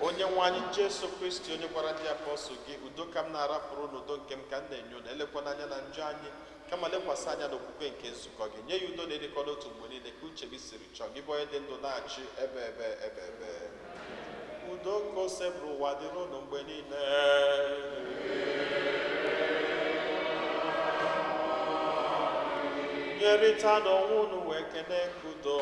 Onye nwe anyị Jesu Kristi, onye gwara ndị apọstụl gị, "Udo ka m na-arapụrụ, n'udo nke m ka m na-enye unu, elekwana anya na njọ anyị, kama lekwasị anya n'okwukwe nke nzukọ gị, nye ya udo na-edịkọ n'otu mgbe niile ka uche gị siri chọọ, gị bụ onye dị ndụ na-achị ebe ebe ebe ebe." Udo nke Osebụrụwa dịrị unu mgbe niile. Nyerịta n'onwe unu wee kene nke udo.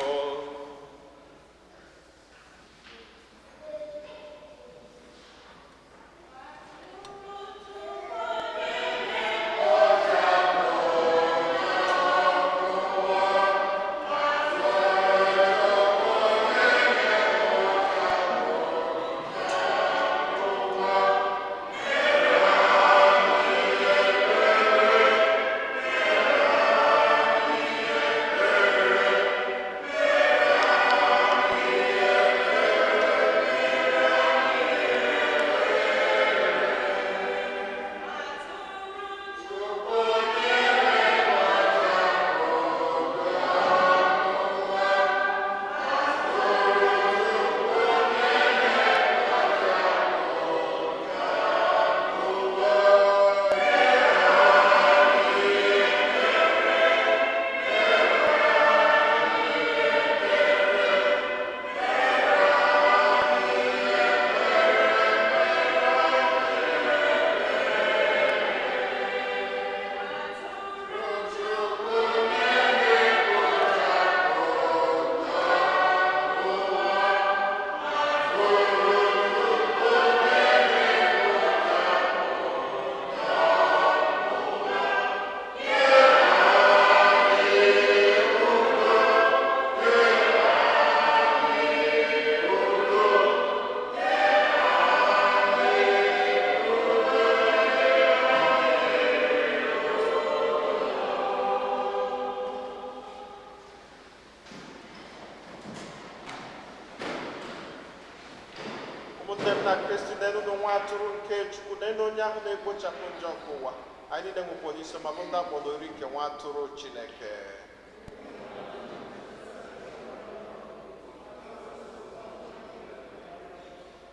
Ụmụnne m na Kristi, n'elu nwa atụrụ nke Chukwu, n'elu onye ahụ na-ekpochapụ njọ nke ụwa. Anyị niile nwekwa onye isi ma bụ ndị akpọrọ ori nke nwa atụrụ Chineke.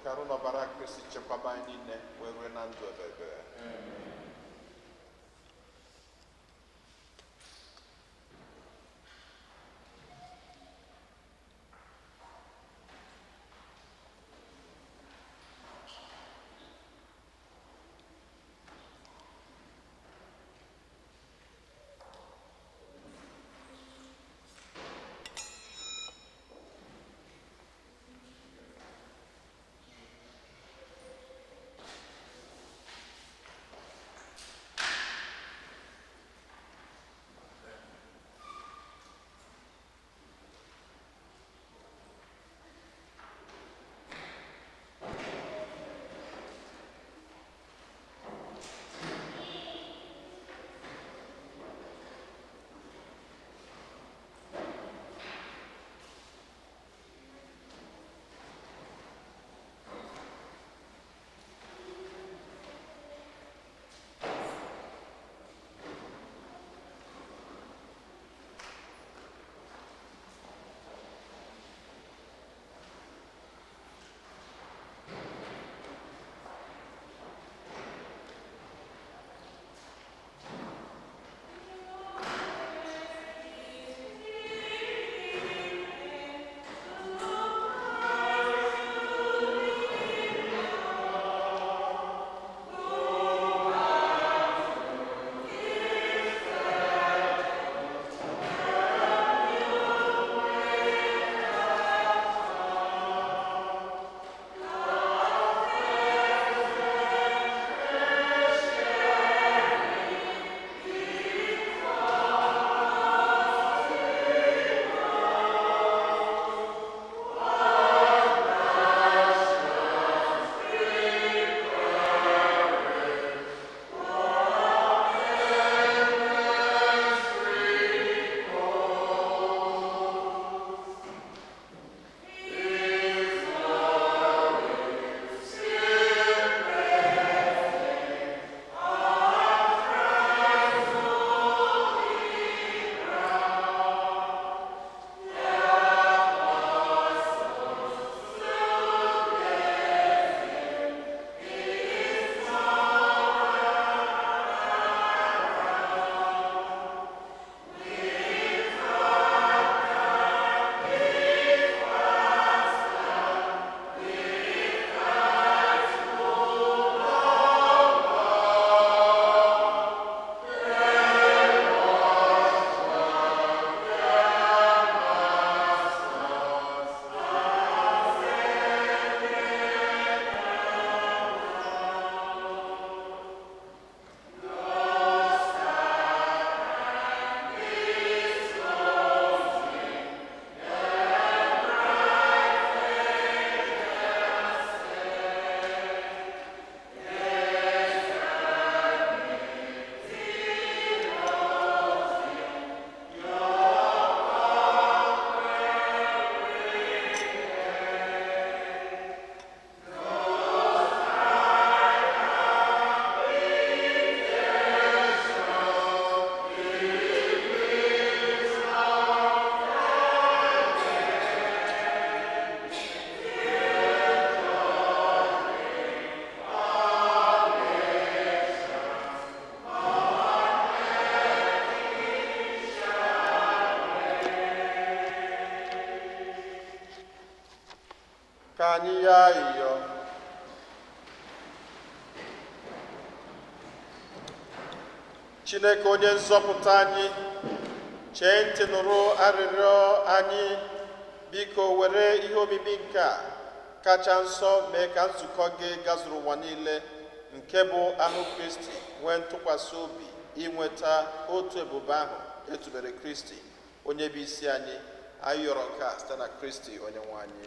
Ka arụ na ọbara Kristi chekwaba anyị niile wee rue na ndụ ebebe. Ka anyị yọọ ayịyọ. Chineke onye nzọpụta anyị, chee ntị nụrụ arịrịọ anyị. Biko were ihe omimi nke a kacha nsọ mee ka nzukọ gị gazuru ụwa niile, nke bụ ahụ Kristi, nwee ntụkwasị obi inweta otu ebube ahụ etubere Kristi, onye bụ isi anyị. Anyị yọrọ nke a site na Kristi onye nwe anyị.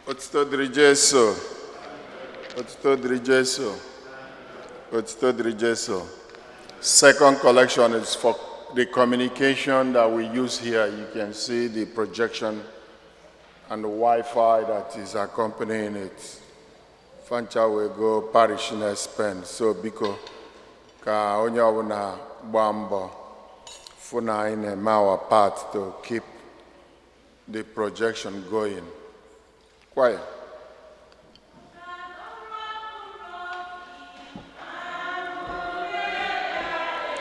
Otuto dịrị Jesu. Otuto dịrị Jesu. Otuto dịrị Jesu. Second collection is for the communication that we use here. You can see the projection and the Wi-Fi that is accompanying it. Fa ncha will go parish spend. So biko ka onye ọbụla gbaa mbọ fụ na anyị na-eme our part to keep the projection going. Quiet.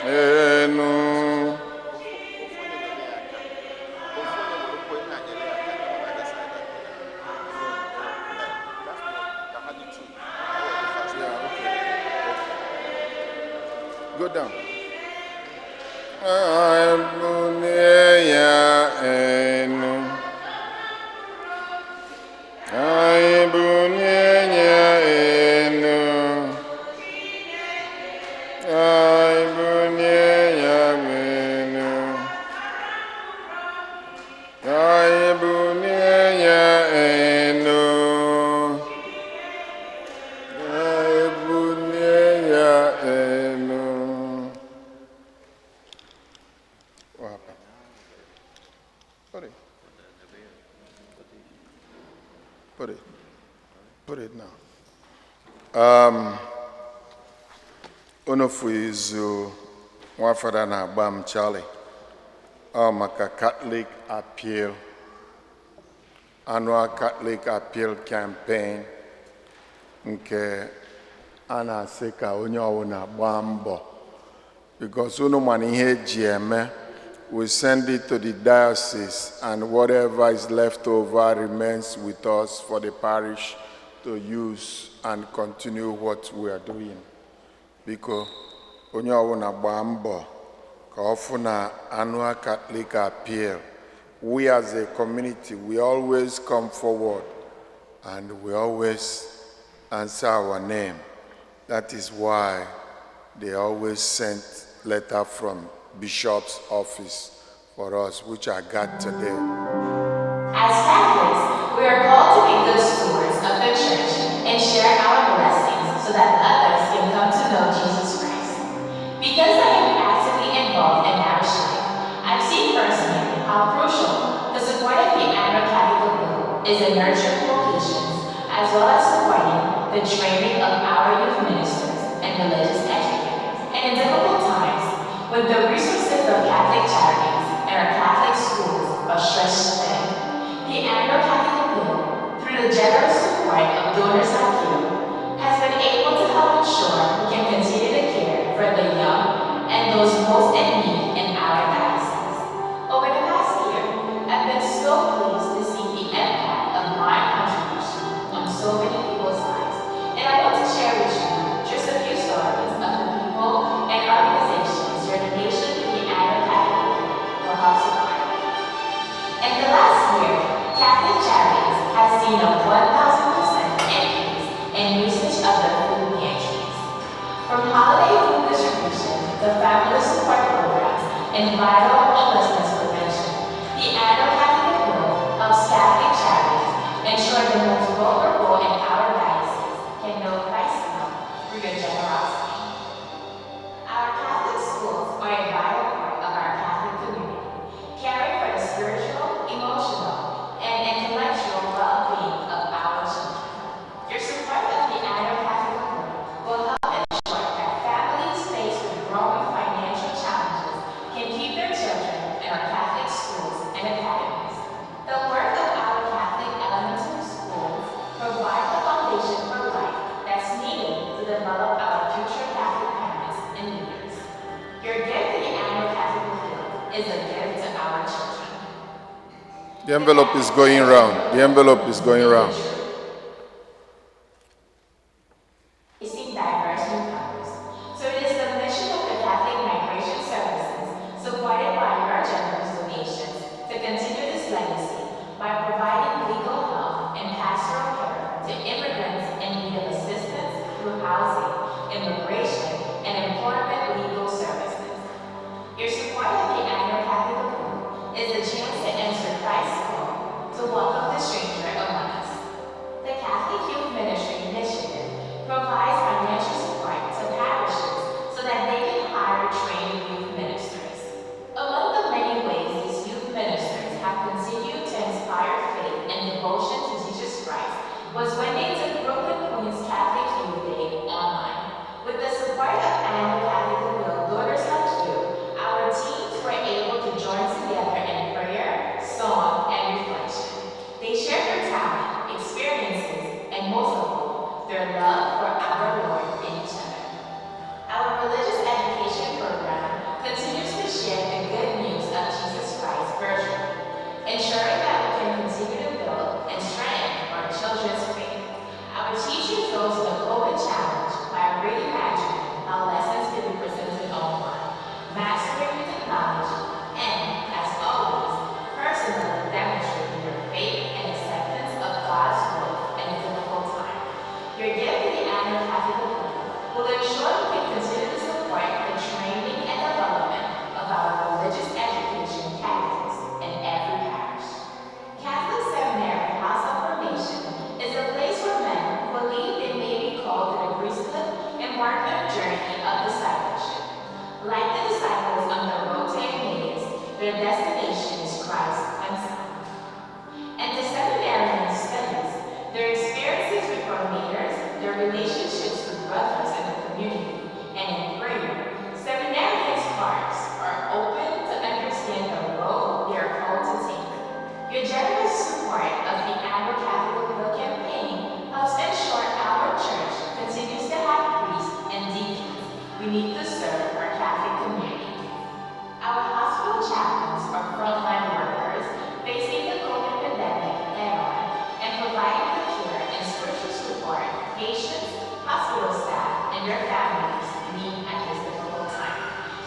Enu. Ofu onye nyere ya aka. Ofu onye werekwa ihe a nyere ya aka, ọ na-agasa ya. That's not- ka ha dị two. Ọ wee dị fast. Yeah, okay. Go down. Ebulie ya enu. Anyị bulie ya enu. Anyị bulie ya enu. Anyị bulie ya enu. Anyị bulie ya enu. What happened? Put it. Put it. Put it now. Unu fụ izu nwafada na-agba m Charlie. Ọ maka Catholic Appeal, annual Catholic Appeal Campaign nke a na-asị ka onye ọbụla gbaa mbọ, because unu ma na ihe eji eme, we send it to the diocese and whatever is left over remains with us for the parish to use and continue what we are doing. Biko onye ọbụla gbaa mbọ ka ọ fụ na annual Catholic Appeal, we as a community, we always come forward and we always answer our name. That is why they always sent letter from bishop's office for us, which I got today. As Catholics, we are called to be good stewards of the Church and share our blessings so that others can come to know Jesus Christ. Because I am actively involved in parish life, I've seen firsthand how crucial the support of the Annual Catholic Appeal is in nurturing vocations, as well as supporting the training of our youth ministers and religious educators. And in difficult times, when the resources of Catholic charities and our Catholic schools are stretched thin, the Annual Catholic Appeal, through the generous support of donors like you, has been able to help ensure we can continue to care for the young and those most in need in our diocese. Over the past year, I've been so pleased to see the impact of my contribution on so many people's lives, and I want to share with you just a few stories of the people and organizations your donation to the Annual Catholic Appeal will help support. In the last year, Catholic Charities has seen a 1,000% increase in usage of their food pantries. From holiday food distribution to family support programs and vital homelessness prevention, the Annual Catholic Appeal helps Catholic Charities ensure the most vulnerable in our diocese can know Christ's love through your generosity. Our Catholic schools are a vital part of our Catholic community, caring for the spiritual, emotional, and intellectual well-being of our children. Your support of the Annual Catholic Appeal will help ensure that families faced with growing financial challenges can keep their children in our Catholic schools and academies. The work of our Catholic elementary schools provide the The envelope is going round. The envelope is going round. Facing diverse newcomers. So it is the mission of the Catholic Migration Services, supported by your generous donations, to continue this legacy by providing legal help and pastoral care to immigrants in need of assistance through housing, immigration, and employment legal services. Your support of the annual Catholic Appeal is a chance to answer Christ's call to welcome the stranger among us. The Catholic Youth Ministry Initiative provides financial support to parishes so that they can hire trained youth ministers. Among the many ways these youth ministers have continued to inspire faith and devotion to Jesus Christ was when they took Brooklyn Queens Catholic Youth Day online. With the support of annual Catholic Appeal donors like you, our teams were able to join together in prayer, song, and reflection. They shared their talent, experiences, and most of all, their love for our Lord and each other. Our religious education program continues to share the good news of Jesus Christ virtually, ensuring that we can continue to build and strengthen our children's faith. Our teachers rose to the COVID challenge by reimagining how lessons can be presented online, mastering the technology, and, as always, personally demonstrating their faith and acceptance of God's will in a difficult time. Your gift to the annual Catholic Appeal will ensure we can continue to support the training and development of our religious education catechists in every parish. Catholic Seminary House of Formation is a place where men who believe they may be called to the priesthood embark on a journey of discipleship. Like the disciples on the road to Emmaus, their destination is Christ himself. And the seminarians' studies, their experiences with formators, their relationships with brothers in the community, and in prayer, seminarians' hearts are open to understand the role they are called to take. Your generous support of the annual Catholic Appeal campaign helps ensure our church continues to have priests and deacons we need to serve our Catholic community. Our hospital chaplains are frontline workers facing the COVID pandemic head-on and providing the care and spiritual support patients, hospital staff, and their families need at this difficult time.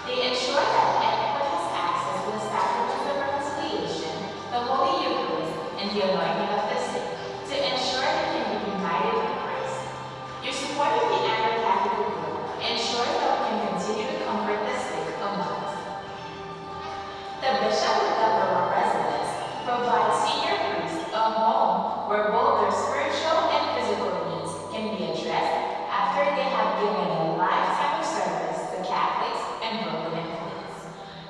They ensure that everyone has access to the sacraments of reconciliation, the Holy Eucharist, and the anointing of the sick to ensure they can be united with Christ. Your support of the annual Catholic Appeal ensures that we can continue to comfort the sick among us. The Bishop of Deborah residence provides senior priests a home where both their spiritual and physical needs can be addressed after they have given a lifetime of service to Catholics and Brooklyn and Queens.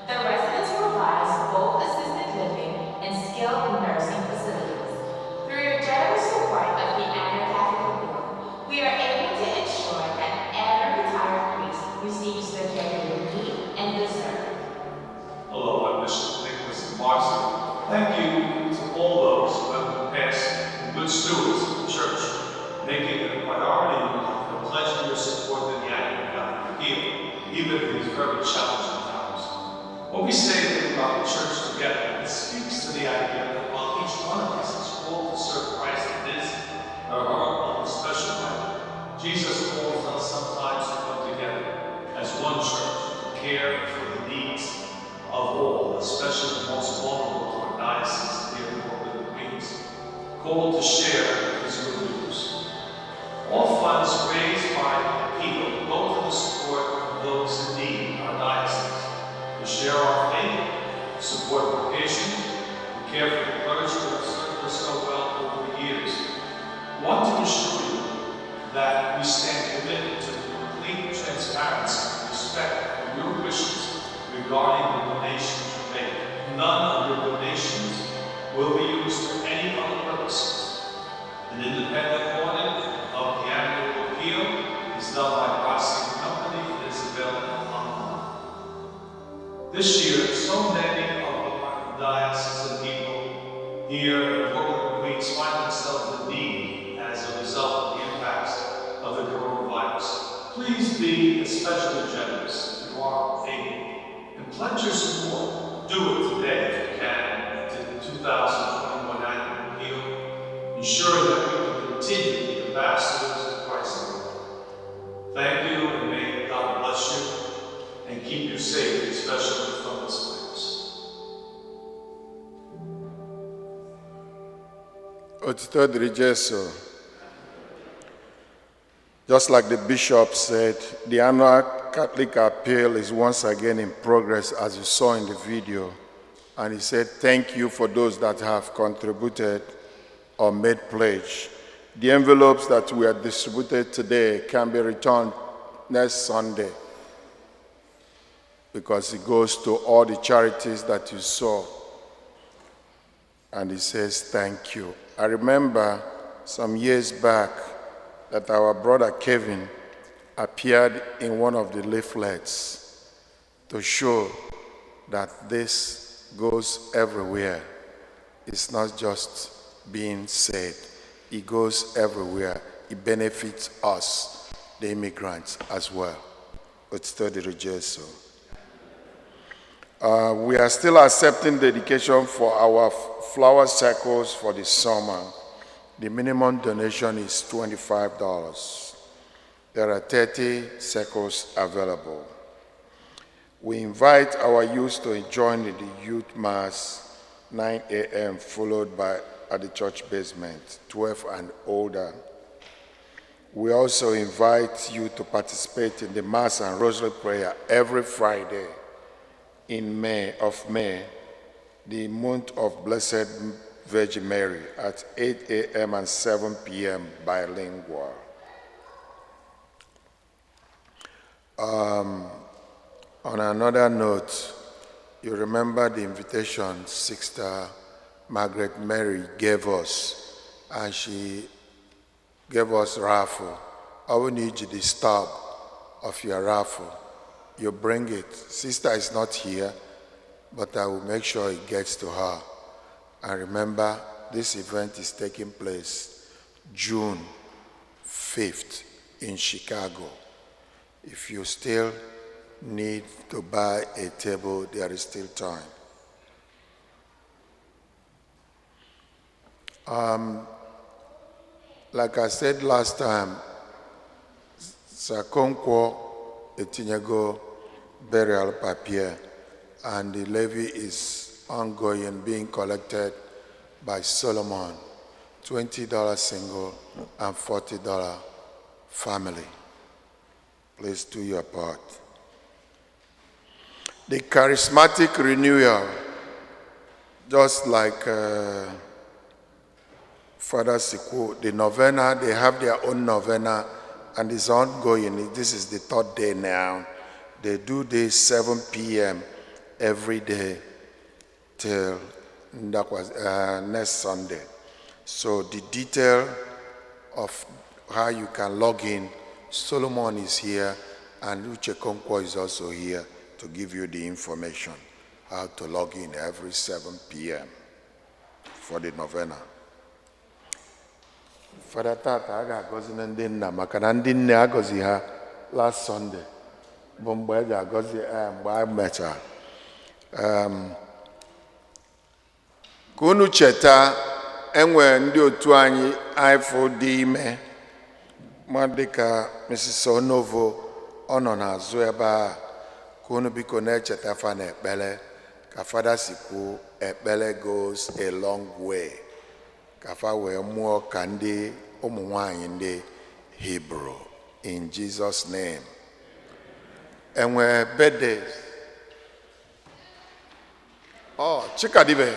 The residence provides both assisted living and skilled nursing facilities. Through your generous support of the annual Catholic Appeal, we are able to ensure that every retired priest receives the care they need and deserve. Hello, I'm Bishop Nicholas Marcy. Thank you to all those who have been past and good stewards of the church, making it a priority in your life and pledging your support to the annual Catholic Appeal, even in these very challenging times. What we say about the church together, it speaks to the idea that while each one of us is called to serve Christ in his or her own special way, Jesus calls us sometimes to come together as one church to care for the needs of all, especially the most vulnerable to our diocese here in Brooklyn and Queens, called to share his good news. All funds raised by the appeal go to the support of those in need in our diocese, to share our faith, support vocation, to care for the clergy who have served us so well over the years. Want to assure you that we stand committed to complete transparency and respect for your wishes regarding the donations you make. None of your donations will be used for any other purposes. An independent audit of the annual appeal is done by Rossi Company and is available online. This year, so many of our diocesan people here in Brooklyn and Queens find themselves in need as a result of the impacts of the coronavirus. Please be especially generous if you are able and pledge your support. Do it today if you can to the 2020 Otito dịrị Jesu. Just like the bishop said, the annual Catholic appeal is once again in progress, as you saw in the video. And he said, thank you for those that have contributed or made pledge. The envelopes that we are distributed today can be returned next Sunday because it goes to all the charities that you saw. And he says, thank you. I remember some years back that our brother Kevin appeared in one of the leaflets to show that this goes everywhere. It's not just being said, it goes everywhere. It benefits us, the immigrants, as well. Otito dịrị Jesu. We are still accepting dedication for our flower circles for the summer. The minimum donation is $25. There are 30 circles available. We invite our youth to join in the youth mass 9 a.m. followed by at the church basement, 12 and older. We also invite you to participate in the mass and rosary prayer every Friday in May of May, the month of Blessed Virgin Mary at 8 a.m. and 7 p.m. bilingual. On another note, you remember the invitation Sister Margaret Mary gave us, and she gave us raffle. I will need you the stub of your raffle. You bring it. Sister is not here, but I will make sure it gets to her. And remember, this event is taking place June 5th in Chicago. If you still need to buy a table, there is still time. Like I said last time, Sakonkwo etinyego burial papier and the levy is ongoing, being collected by Solomon, $20 single and $40 family. Please do your part. The charismatic renewal, just like Father Siku, the novena, they have their own novena and it's ongoing. This is the third day now. They do this 7 p.m. every day till that was next Sunday. So the detail of how you can log in, Solomon is here and Uche Konkwo is also here to give you the information how to log in every 7 p.m. for the novena. Fada, tata a ga-agọzi na ndị nna maka na ndị nne agọzi ha last Sunday bụ mgbe e ji agọzi mgbe a mechara. Ka unu cheta, enwere ndị otu anyị ifụ dị ime ma dịka Mrs. Onovo, ọ nọ n'azụ ebe a. Ka unu biko na-echeta fa na ekpere. Ka fada si kwuo, ekpere goes a long way, ka fa wee mụọ ka ndị ụmụ nwanyị ndị Hibru. In Jesus' name. Enwe birthdays? Oh, Chikadibe.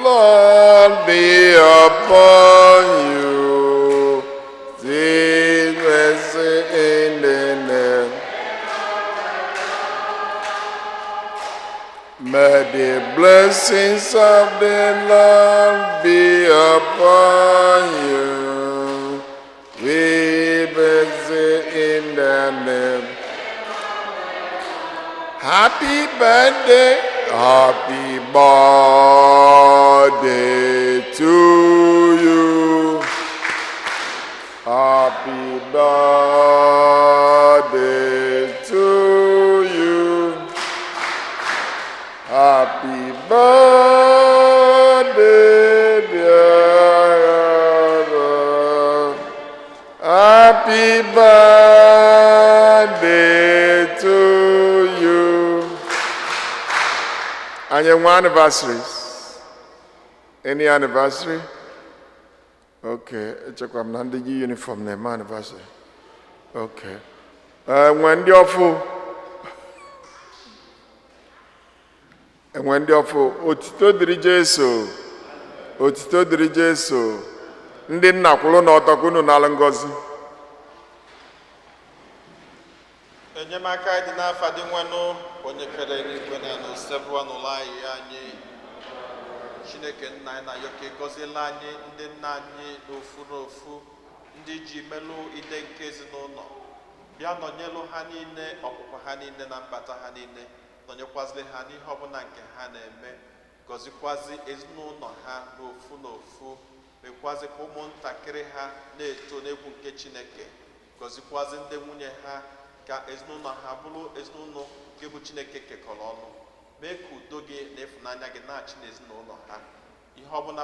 Lord be upon you, the mercy in the name. May the blessings of the Lord be upon you. We bless you in the name. Happy birthday, happy birthday to you. Happy birthday to you. Happy birthday, dear brother. Happy birthday to you. And your anniversaries. Any anniversary? Okay, echekwa m na ndị yi uniform na-eme anniversary. Okay. Enwe ndị ọfụ? Enwe ndị ọfụ? Otito dịrị Jesu. Otito dịrị Jesu. Ndị nna, kwụrụ n'ọtọ ka unu nalụ ngọzi. Enyemaka anyị dị n'afa Dinwenụ, onye kere eluigwe na ala, osebụwa n'ụlọ anyị anyị. Chineke nna anyị, na-ayọ ka ị gọziela anyị ndị nna anyị n'ofu n'ofu, ndị ji melụ ide nke ezinụlọ. Bịa nọnyelụ ha niile, ọpụpụ ha niile na mbata ha niile. Nọnyekwazili ha n'ihe ọbụla nke ha na-eme. Gọzikwazi ezinụlọ ha n'ofu n'ofu. Mekwazi ka ụmụntakịrị ha na-eto n'egwu nke Chineke. Gọzikwazi ndị nwunye ha, ka ezinụlọ ha bụrụ ezinụlọ nke bụ Chineke kekọrọ ọnụ. Mee ka udo gị na ịfụnanya gị na-achị n'ezinụlọ ha. Ihe ọbụla bụ